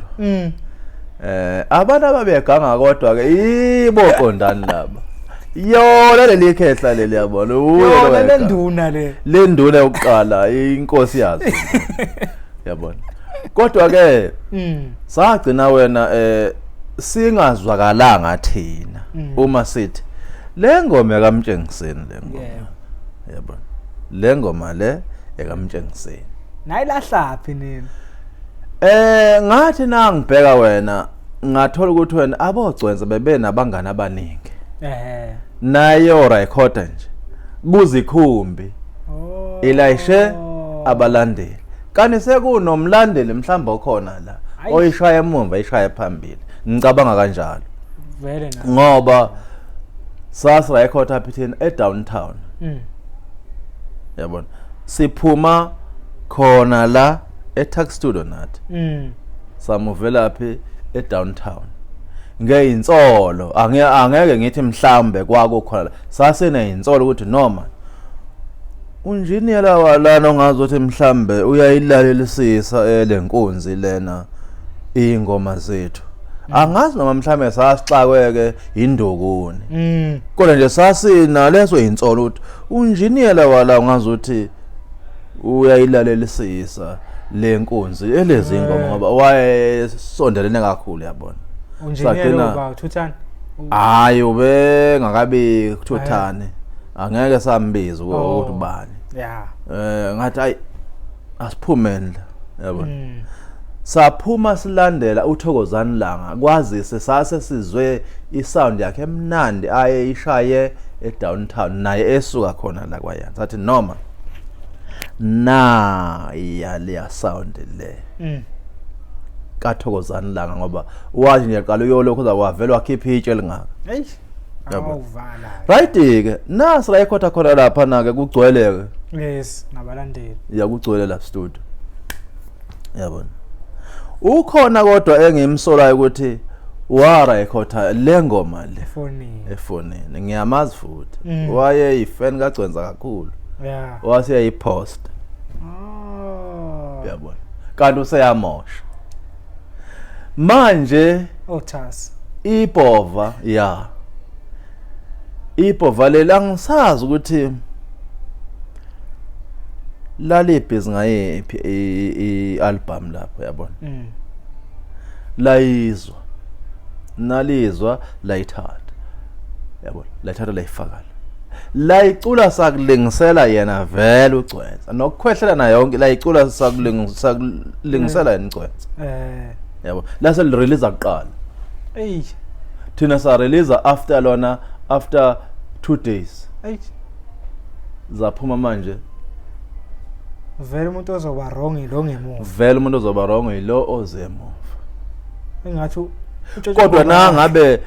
Abantu ababeganga kodwa ke ibo qondani laba. Yona leli khehla leli yabona uye lo Yona wayeganga. lenduna le. Le nduna yokuqala inkosi yazo. Yabona. Kodwa ke sagcina wena singazwakalanga thina uma sithi le ngoma kaMtshengiseni le ngoma. Yabona. Le ngoma le ekaMtshengiseni. Nayilahlaphi nini? Ngathi nangibheka wena ngathola ukuthi wena abogcwensa bebe nabangani abaningi. Nayo recorder nje kuzikhumbi. Ilayishe abalandeli. Kanti sekunomlandeli mhlawumbe okhona la oyishaya emuva ishaya phambili. Ngicabanga kanjalo. Vele na. Ngoba sas record apha thina e downtown. Yabona. Siphuma khona la e Tax Studio nathi. Samuvela phi e downtown. Ngeyinsolo angeke ngithi mhlambe kwakukhona la. Saseneyinsolo ukuthi noma unjiniyela walana ongazi ukuthi mhlambe uyayilalelisisa lenkunzi lena ingoma zethu. Angazi noma mhlambe sasixakweke indukuni. Kodwa nje sasina leso insolo ukuthi unjiniyela wala ungazi ukuthi uyayilalelisisa lenkunzi elezi ingoma ngoba wayesondelene kakhulu yabona. Unjiniyela uba uthuthani? Hayi ubengakabi kuthuthani. Angeke sambiza ukuthi ubani. Yeah. Ngathi ayi asiphumeni la yabona. Saphuma silandela uThokozani Langa kwazise sase sizwe isound yakhe emnandi aye ishaye edowntown naye esuka khona la kwayena. Sathi noma na ya sound le kaThokozani Langa ngoba wathi nje qala uyolokhu uzakwavela wakhipha itshe elingaka. Eish. Awuvala. Right ke nasi la ikhotha khona lapha na ke kugcwele ke. Yes, nabalandeli. Ya kugcwele la studio. Yabona. Ukhona kodwa engimsolayo ukuthi wara ikhotha le ngoma le efonini. Efonini. Ngiyamazi futhi. Waye yifan kaGcwensa kakhulu. Yeah. Wase yayipost. Oh. Yabona. Kanti useyamosha. Manje othas. Ibhova ya. Ibhova lela ngisazi ukuthi lalibhizi ngayiphi i-album lapho yabona. Layizwa. Nalizwa layithatha. Yabona, layithatha layifaka. Layicula sakulingisela yena vele uGcwensa. Nokukhwehlela nayo yonke layicula sakulingisela yena uGcwensa. Yabo, lase release kuqala. Ey. Thina sa release after lona after 2 days. Ey. Zaphuma manje. Vele umuntu ozoba wrong lo ngemuva. Vele umuntu ozoba wrong yilo ozemuva. Engathi kodwa nangabe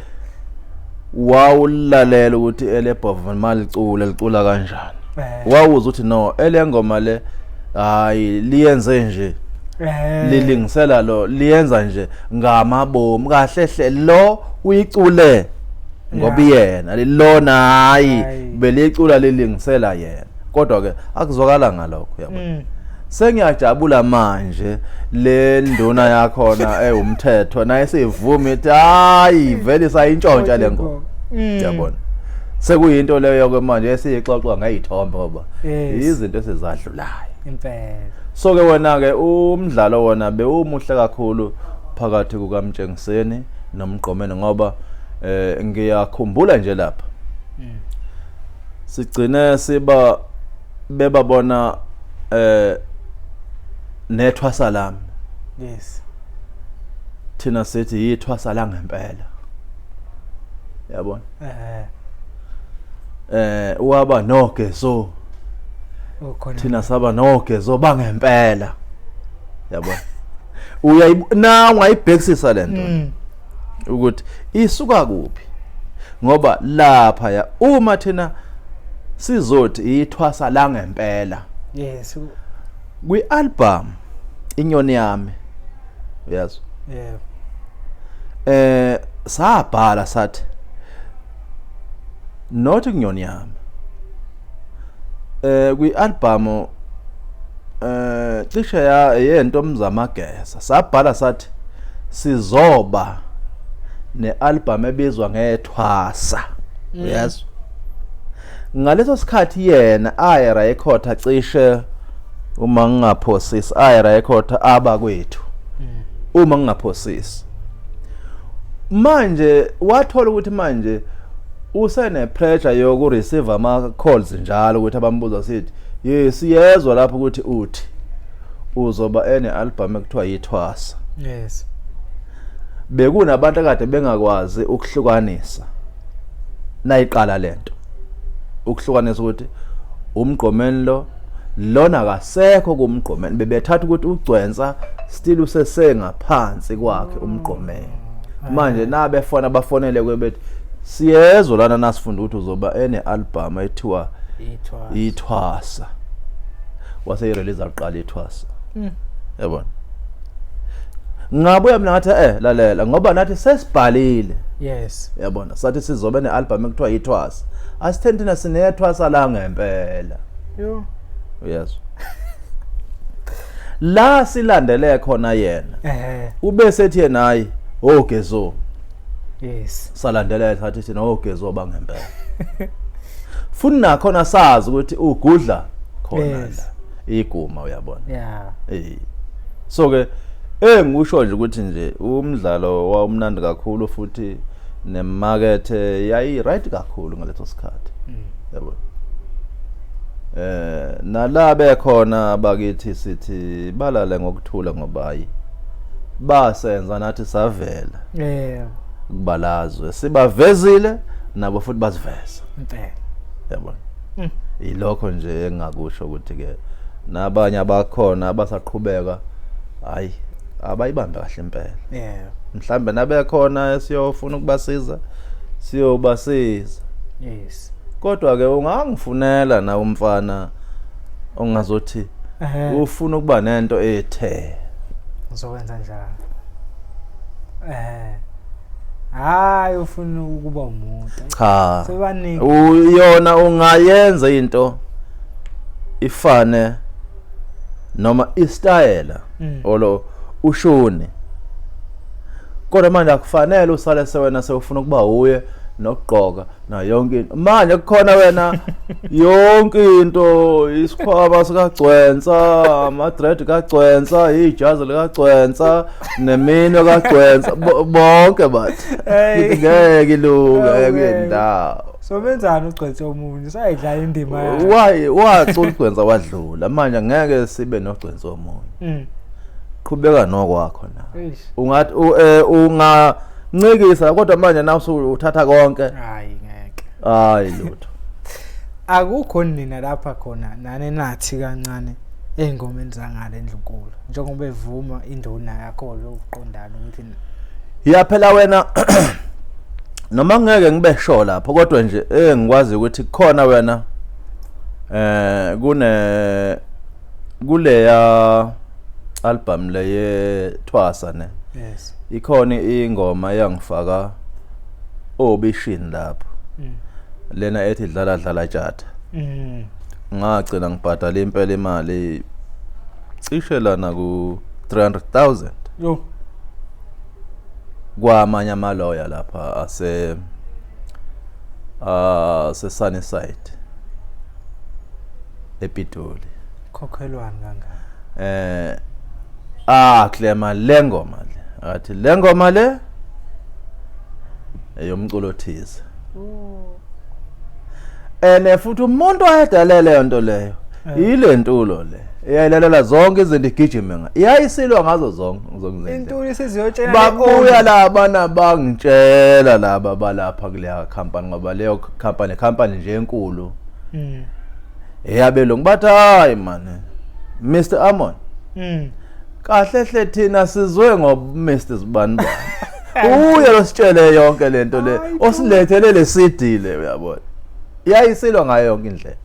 wawulalela ukuthi elebhova malicula licula kanjani. Wawuza ukuthi no elengoma le hayi liyenze nje. Lilingisela lo liyenza nje ngamabomu kahle hle lo uyicule ngoba yena lona hayi belicula lilingisela yena. Kodwa ke akuzwakala ngalokho yabona. Sengiyajabula manje le nduna yakhona ewumthetho naye sivuma ithi hayi vele sayintshontsha le ngoma. Yabona. Sekuyinto leyo ke manje esiyixoxa ngezithombe ngoba izinto esizadlulayo. Impela. So ke wena ke umdlalo wona bewumuhle kakhulu phakathi kukaMtshengiseni noMgqomeni ngoba ngiyakhumbula nje lapha. Sigcine siba bebabona nethwasa lami. Yes. Thina sithi yithwasa la ngempela. Yabona? Waba nogezo. Thina saba nogezo bangempela. Yabona? Uyayibona ungayibhekisisa lento. Ukuthi isuka kuphi? Ngoba lapha ya uma thina sizothi ithwasa la ngempela. Yes. Kwi-album Inyoni Yami. Uyazi? Yeah. Sabhala sathi not Inyoni Yami. Kwi-album Cishe ya yento mzamageza. Sabhala sathi sizoba nealbum ebizwa ngethwasa. Uyezwa? Ngaleso sikhathi yena aye record cishe uma ngingaphosisi aye record abakwethu. Uma ngingaphosisi. Manje wathola ukuthi manje usene pressure yoku receive ama calls njalo ukuthi abambuza sithi ye siyezwa lapho ukuthi uthi uzoba ene album ekuthiwa yithwasa. Yes. Bekunabantu akade bengakwazi ukuhlukanisa nayiqala lento, ukuhlukanisa ukuthi umgqomeni lo lona akasekho kumgqomeni, bebethatha ukuthi ugcwensa still usesengaphansi kwakhe umgqomeni. Manje nabefona bafonele kwebethi siyezwa lana nasifunda ukuthi uzoba ene album ethiwa Ithwasa. Ithwasa, wase irelease aqala ithwasa. Yabona, ngabuya mina ngathi lalela, ngoba nathi sesibhalile. Yabona, sathi sizobe nealbum ekuthiwa ithwasa, asitheni thina sinethwasa la ngempela. Yo. Uyezwa la silandele khona yena ube sethi yena hayi ogezo. Salandela sathi thina ogezo bangempela, futhi nakhona sazi ukuthi ugudla khona la iguma, uyabona. So ke engikusho nje ukuthi nje umdlalo wawumnandi kakhulu futhi nemakethe yayi right kakhulu ngaleso sikhathi. Yabona, nala bekhona bakithi sithi balale ngokuthula ngoba hayi basenza nathi savela kubalazwe, sibavezile nabo futhi baziveza. Impela. Yabona, ilokho nje engingakusho ukuthi ke nabanye abakhona abasaqhubeka hayi abayibambe kahle impela. Mhlambe nabekhona esiyofuna ukubasiza siyobasiza. Kodwa ke ungangifunela na umfana ongazothi ufuna ukuba nento ethe ngizokwenza njalo. Hayi ufuna ukuba umuntu. Cha. Sebaningi. Uyona ungayenza into ifane noma istayela olo ushuni, kodwa manje akufanele usale sewena sewufuna ukuba uye nokugqoka na yonke into. Manje kukhona wena yonke into, isikhwama sikagcwensa, ama-dread kagcwensa, ijazi likagcwensa, neminwe kagcwensa, bonke bathi Hey. ngeke ilunge Awu, kuyendawo. So benzani ugcwensa omunye sayidlala indima yakhe. Why wacula ugcwensa wadlula, manje ngeke sibe nogcwensa omunye. Qhubeka nokwakho na. Eish. Ungathi ungancikisa kodwa manje na usuthatha konke. Hayi ngeke. Hayi lutho. Akukho nina lapha khona nane nathi kancane ey'ngomeni zangale endlunkulu njengoba evuma induna yakho lo uqondana ukuthi Ya phela wena noma ngeke ngibe sure lapho, kodwa nje engikwazi ukuthi khona wena kune kuleya album leye Thwasa ne. Ikhona ingoma eyangifaka obishini lapho. Lena ethi dlala dlala tjatha. Ngagcina ngibhadala impela imali cishe lana ku 300,000. Yo. Kwamanye amaloya lapha ase ase Sunnyside ePitoli. Khokhelwani kangaka? Klema lengoma le. Athi lengoma le eyomculo thize. Ene futhi umuntu wayedalele leyo nto leyo. Ile ntulo le. Iyayilalela zonke izinto igijime nga. Iyayisilwa ngazo zonke zonke izinto. Intuli isiziyotshela Babuya laba bangitshela laba balapha kuleya company, ngoba leyo company nje enkulu. Eyabelungu bathi hayi man Mr Amon. Kahle hle thina sizwe ngo Mr Zibani bani. Uye lositshele yonke lento le osilethele le CD le, uyabona. Iyayisilwa ngayo yonke indlela.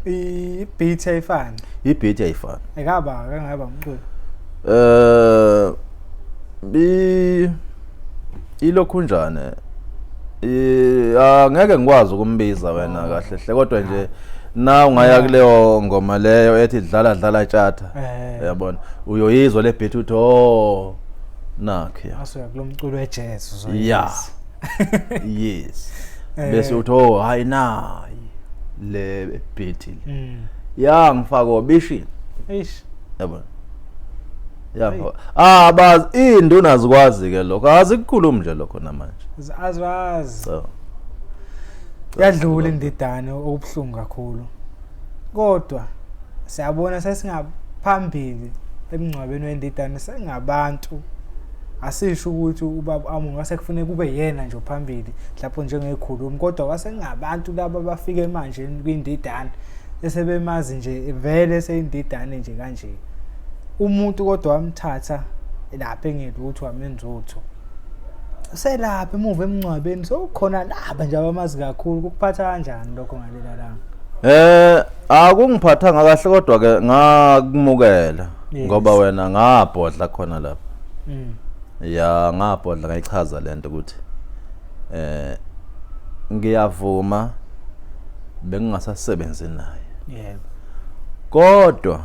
I-beat ayifani. I-beat ayifani. Ekaba kangaba umculo. Ilokhunjane. Angeke ngikwazi ukumbiza wena kahle hle, kodwa nje Na ungaya kuleyo ngoma leyo ethi dlala dlala tshatha. Uyabona, uyoyizwa le beat uthi oh nakho ya. Asuya kulomculo we-jazz uzoyizwa. Yeah. Yes. Bese uthi oh hayi nayi le beat le. Ya ngifaka obishini. Eish. Yabona. Ya. Ah bazi induna azikwazi ke lokho. Azikukhulumi nje lokho namanje. Azwazi. So. Yadlula indidane okubuhlungu kakhulu. Kodwa siyabona sesingaphambili emngcwabeni wendidane sengabantu asisho ukuthi ubaba Amon wase kufanele kube yena nje phambili lapho njengekhulumi kodwa wasengabantu laba abafike manje kwindidane esebemazi nje vele seyindidane nje kanje umuntu kodwa wamthatha lapha engelutho wamenza utho selapha emuva emngcwabeni sewukhona laba nje abamazi kakhulu kukuphatha kanjani lokho ngalela langa? Akungiphathanga kahle kodwa ke ngakumukela ngoba wena ngabhodla khona lapha. Ya ngabhodla ngayichaza lento ukuthi ngiyavuma bengingasasebenzi naye. Yebo. Kodwa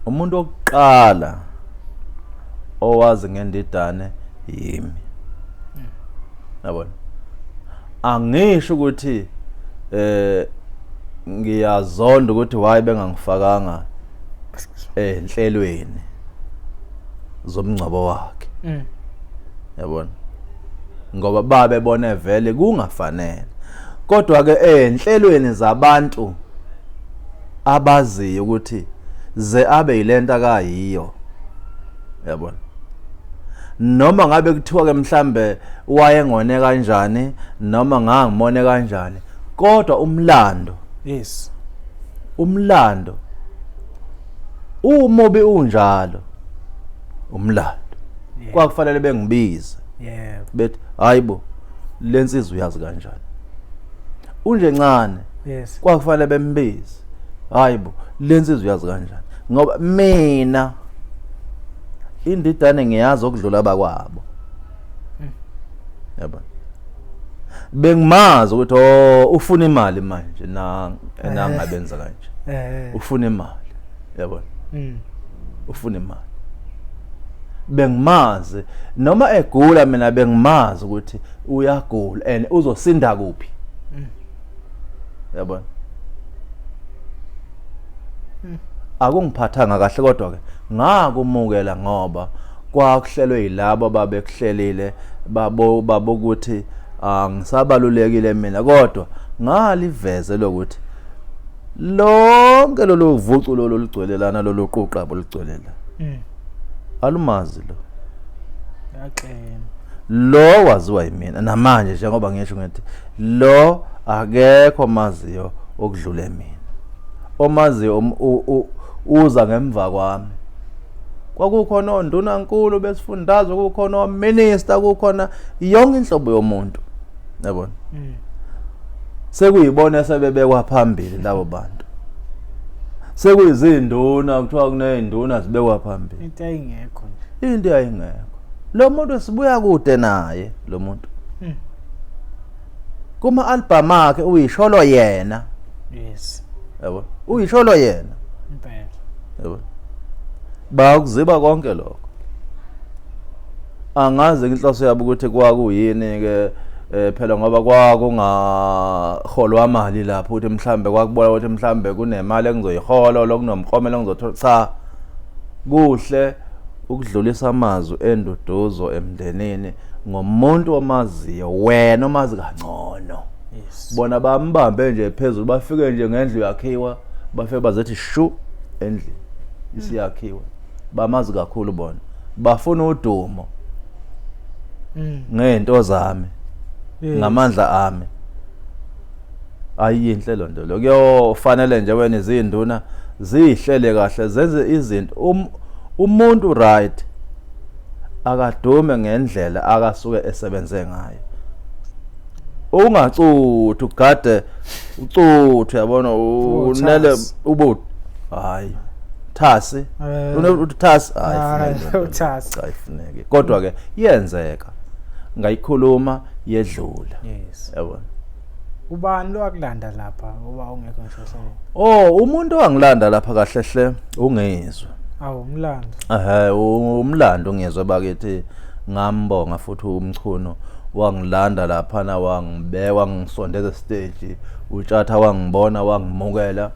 umuntu wokuqala owazi ngendidane yimi. Yabona? Angisho ukuthi ngiyazonda ukuthi why bengangifakanga enhlelweni zomngcwabo wakhe. Yabona? Ngoba babebone vele kungafanele. Kodwa ke enhlelweni zabantu abaziyo ukuthi ze abe yilento akayiyo. Yabona? Noma ngabe kuthiwa ke mhlambe wayengone kanjani noma ngangimone kanjani kodwa umlando, yes, umlando umubi unjalo umlando. Kwakufanele bengibize. Yebo. Bethi hayibo lensizwa uyazi kanjani. Unje ncane. Yes. Kwakufanele bembize. Hayibo lensizwa uyazi kanjani. Ngoba mina indidane ngiyazi okudlula abakwabo. Yabona. Bengimazi ukuthi oh ufuna imali manje na nangabenza kanje. Ufuna imali. Yabona. Ufuna imali. Bengimazi noma egula mina bengimazi ukuthi uyagula and uzosinda kuphi. Yabona. Akungiphathanga kahle kodwa ke ngakumukela ngoba kwakuhlelwe yilabo babekuhlelile babo babokuthi angisabalulekile mina kodwa ngaliveze lokuthi lonke lolu vucu lolu lugcwele lana lolu quqa bolugcwele la. Alumazi lo. Yaxema. Lo waziwa yimina namanje njengoba ngisho ngithi lo akekho maziyo okudlule mina. Omaziyo uza ngemva kwami. Kwakukhona ondunankulu besifundazwe, kukhona ominister, kukhona yonke inhlobo yomuntu. Yabona? Sekuyibona sebebekwa phambili labo bantu. Sekuyizinduna kuthiwa kunezinduna zibekwa phambili. Into ayingekho nje. Into ayingekho. Lo muntu sibuya kude naye lo muntu. Kuma album akhe uyisholo yena. Yes. Yabo? Uyisholo yena. Impela. Yabo? Bakuziba konke lokho. Angazi inhloso yabo ukuthi kwakuyini ke phela ngoba kwakungaholwa mali lapho ukuthi mhlambe kwakubona ukuthi mhlambe kunemali engizoyihola lokunomklomelo engizothola. Cha, kuhle ukudlulisa amazwi enduduzo emndenini ngomuntu omaziyo wena omazi kangcono. Yes. Bona bambambe nje phezulu bafike nje ngendlu yakhiwa bafike bazethi shu endlini isiyakhiwa. Bamazi kakhulu bona. Bafuna udumo. Ngento zami. Ngamandla ami. Ayinhle lonto lo. Kuyofanele nje wena izinduna zihlele kahle zenze izinto. Umuntu right akadume ngendlela akasuke esebenze ngayo. Ungacuthi ugade ucuthe yabona unele ubu hayi thasi uthasi hayi uthasi ayifuneki kodwa ke yenzeka ngayikhuluma yedlula. Yes. Yabona. Ubani lo akulanda lapha uba ungekho ngisho so? Oh, umuntu owangilanda lapha kahle hle ungizwe. Awu umlando. Ehhe, umlando ungizwe bakithi, ngambonga futhi uMchunu wangilanda laphana, wangibeka, wangisondeza esiteji, uTshatha wangibona, wangimukela.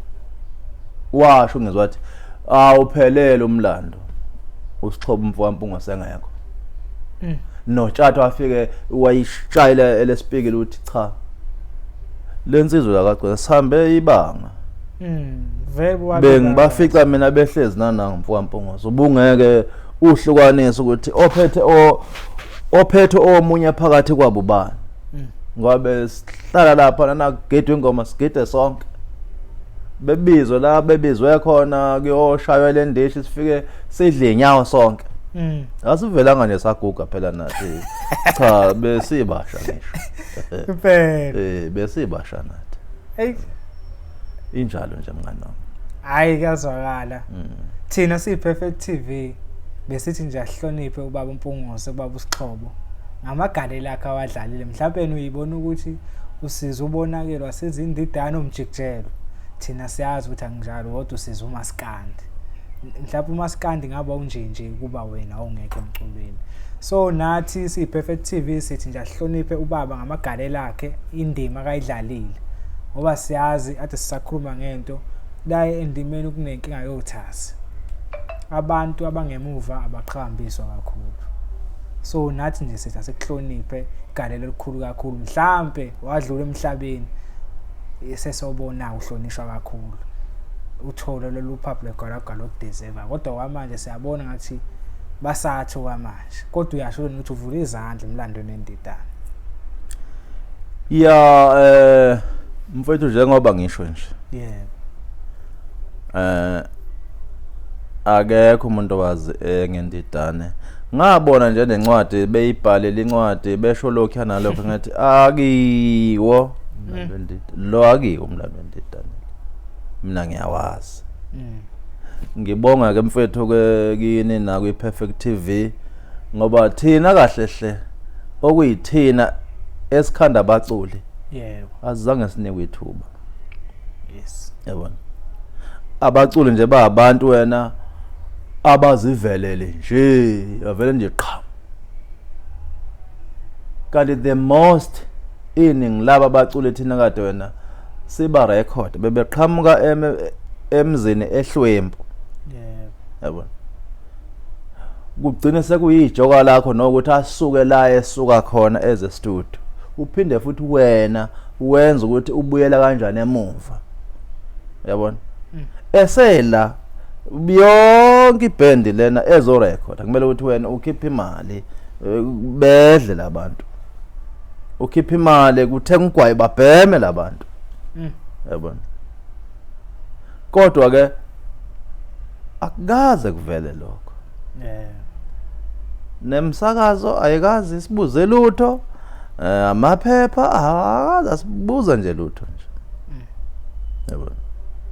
Washo ungizwe wathi awuphelele umlando. Usixhobo umfo kaMpungose engekho. NoTshatha wafike wayishayela elesipikile ukuthi cha, lensizwa lakagcina sihambe ibanga. Vele bengibafica mina behlezi nanangu mfo kaMpungose, ubungeke uhlukanise ukuthi ophethe ophethe omunye phakathi kwabo bani. Ngoba besihlala lapha nakugidwa ingoma sigide sonke, bebizwe la bebizwe khona kuyoshaywa le ndishi, sifike sidle inyawo sonke. Asivelanga nje saguga phela nathi, cha, besibasha ngisho. Impela. Besibasha nathi. Hey, injalo nje mngani wami. Hayi, kuyazwakala. Thina siyi Perfect TV besithi nje ahloniphe ubaba uMpungose, ubaba uSixhobo ngamagalelo akhe awadlalile. Mhlawumbe uyibona ukuthi usiza ubonakelwa sezindidane umjikijelo. Thina siyazi ukuthi akunjalo, kodwa usiza umaskandi. Mhlawumbe umaskandi ngabe unje nje kuba wena ongekho emculweni. So nathi siyi Perfect TV sithi nje ahloniphe ubaba ngamagalelo akhe, indima akayidlalile. Ngoba siyazi ade sisakhuluma ngento la endimeni kunenkinga yothasi. Abantu abangemuva abaqhakambiswa kakhulu. So nathi nje sithi asikuhloniphe igalelo elikhulu kakhulu. Mhlambe wadlula emhlabeni sesobona uhlonishwa kakhulu. Uthole lolu phaphu legwalagwala okudeserve. Kodwa kwamanje siyabona ngathi basathi kwamanje. Kodwa uyasho ukuthi uvula izandla emlandweni wendidane. Ya, mfowethu, njengoba ngisho nje. Yebo. Akekho umuntu owazi ngendidane. Ngabona nje nencwadi beyibhalele incwadi besho lokhu nalokho, ngathi akiwo umlando wendidane. Lo akiwo umlando wendidane. Mina ngiyawazi. Ngibonga ke mfethu ke kini na kwi Perfect TV, ngoba thina kahle hle okuyithina esikhanda abaculi. Yebo. Azange sinikwe ithuba. Yes. Yabona. Abaculi nje ba abantu wena abazivelele nje, bavele nje qha. Kanti the most iningi laba abaculi thina kade wena siba record bebeqhamuka emzini ehlwempu. Yebo. Yabona. Kugcine sekuyijoka lakho nokuthi asuke la esuka khona eze studio. Uphinde futhi wena wenza ukuthi ubuyela kanjani emuva. Yabona? Esela yonke iband lena ezo record kumele ukuthi wena ukhiphe imali, bedle labantu. Ukhiphe imali kuthenga ugwayi babheme labantu. Yabona? Kodwa ke akukaze kuvele lokho. Yebo. Nemsakazo ayikazi isibuze lutho. Amaphepha akaze asibuza nje lutho nje. Yabona?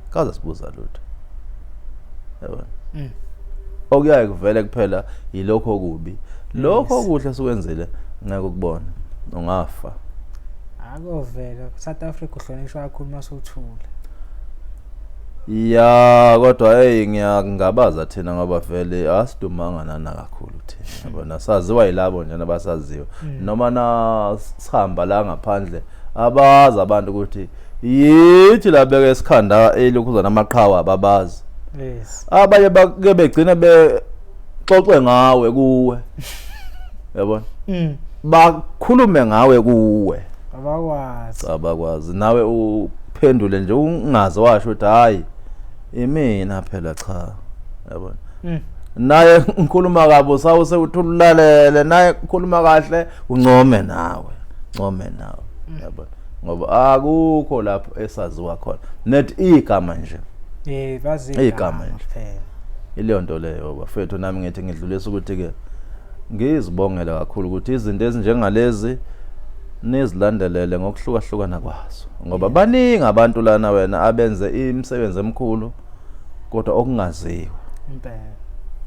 Kaze asibuza lutho. Yabona? Okuyaye kuvele kuphela yilokho okubi. Lokho okuhle sikwenzile ngeke ukubona. Ungafa. Akovela South Africa uhlonishwa kakhulu masuthule. Ya, kodwa hey, ngiyakungabaza thina ngoba vele asidumanga nana kakhulu thina. Yabona, saziwa yilabo nje abasaziwa. Noma na sihamba la ngaphandle abazi abantu ukuthi yithi la beke esikhanda elokhuzana amaqhawe, ababazi. Yes. Abanye bake begcina bexoxe ngawe kuwe. Yabona? Bakhulume ngawe kuwe. Abakwazi. Abakwazi. Nawe uphendule nje ungaze washo ukuthi hayi imina phela, cha. Yabona? Naye ngikhuluma kabi usawuse uthululalele, naye ngikhuluma kahle uncome nawe. Ncome nawe. Yabona? Ngoba akukho lapho esaziwa khona. Net igama nje. Bazi igama nje. Kuphela. Ileyo nto leyo bafethu, nami ngithi ngidlulisa ukuthi ke ngizibongela kakhulu ukuthi izinto ezinjengalezi nizilandelele ngokuhlukahlukana kwazo, ngoba baningi abantu lana wena abenze imisebenzi emikhulu kodwa okungaziwa. Impela.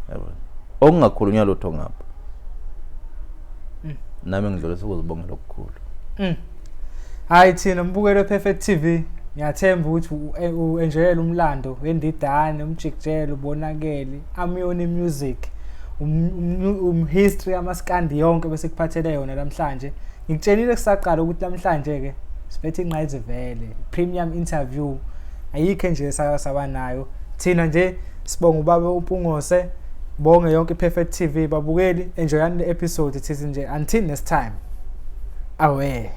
Yabona, okungakhulunywa lutho ngapho. Nami ngidlulisa ukuzibongela okukhulu. Hayi thina mbukelo Perfect TV ngiyathemba ukuthi u-enjoyele umlando wendidane umjikijelo ubonakele amyoni music um history yamaskandi yonke bese kuphathele yona namhlanje. Ngikutshenile kusaqala ukuthi namhlanje ke siphethe ingqayizivele premium interview, ayikho nje saba nayo thina nje. Sibonga ubaba uMpungose, bonge yonke iPerfect TV. Babukeli, enjoyani le episode. Thithi nje until next time, awe.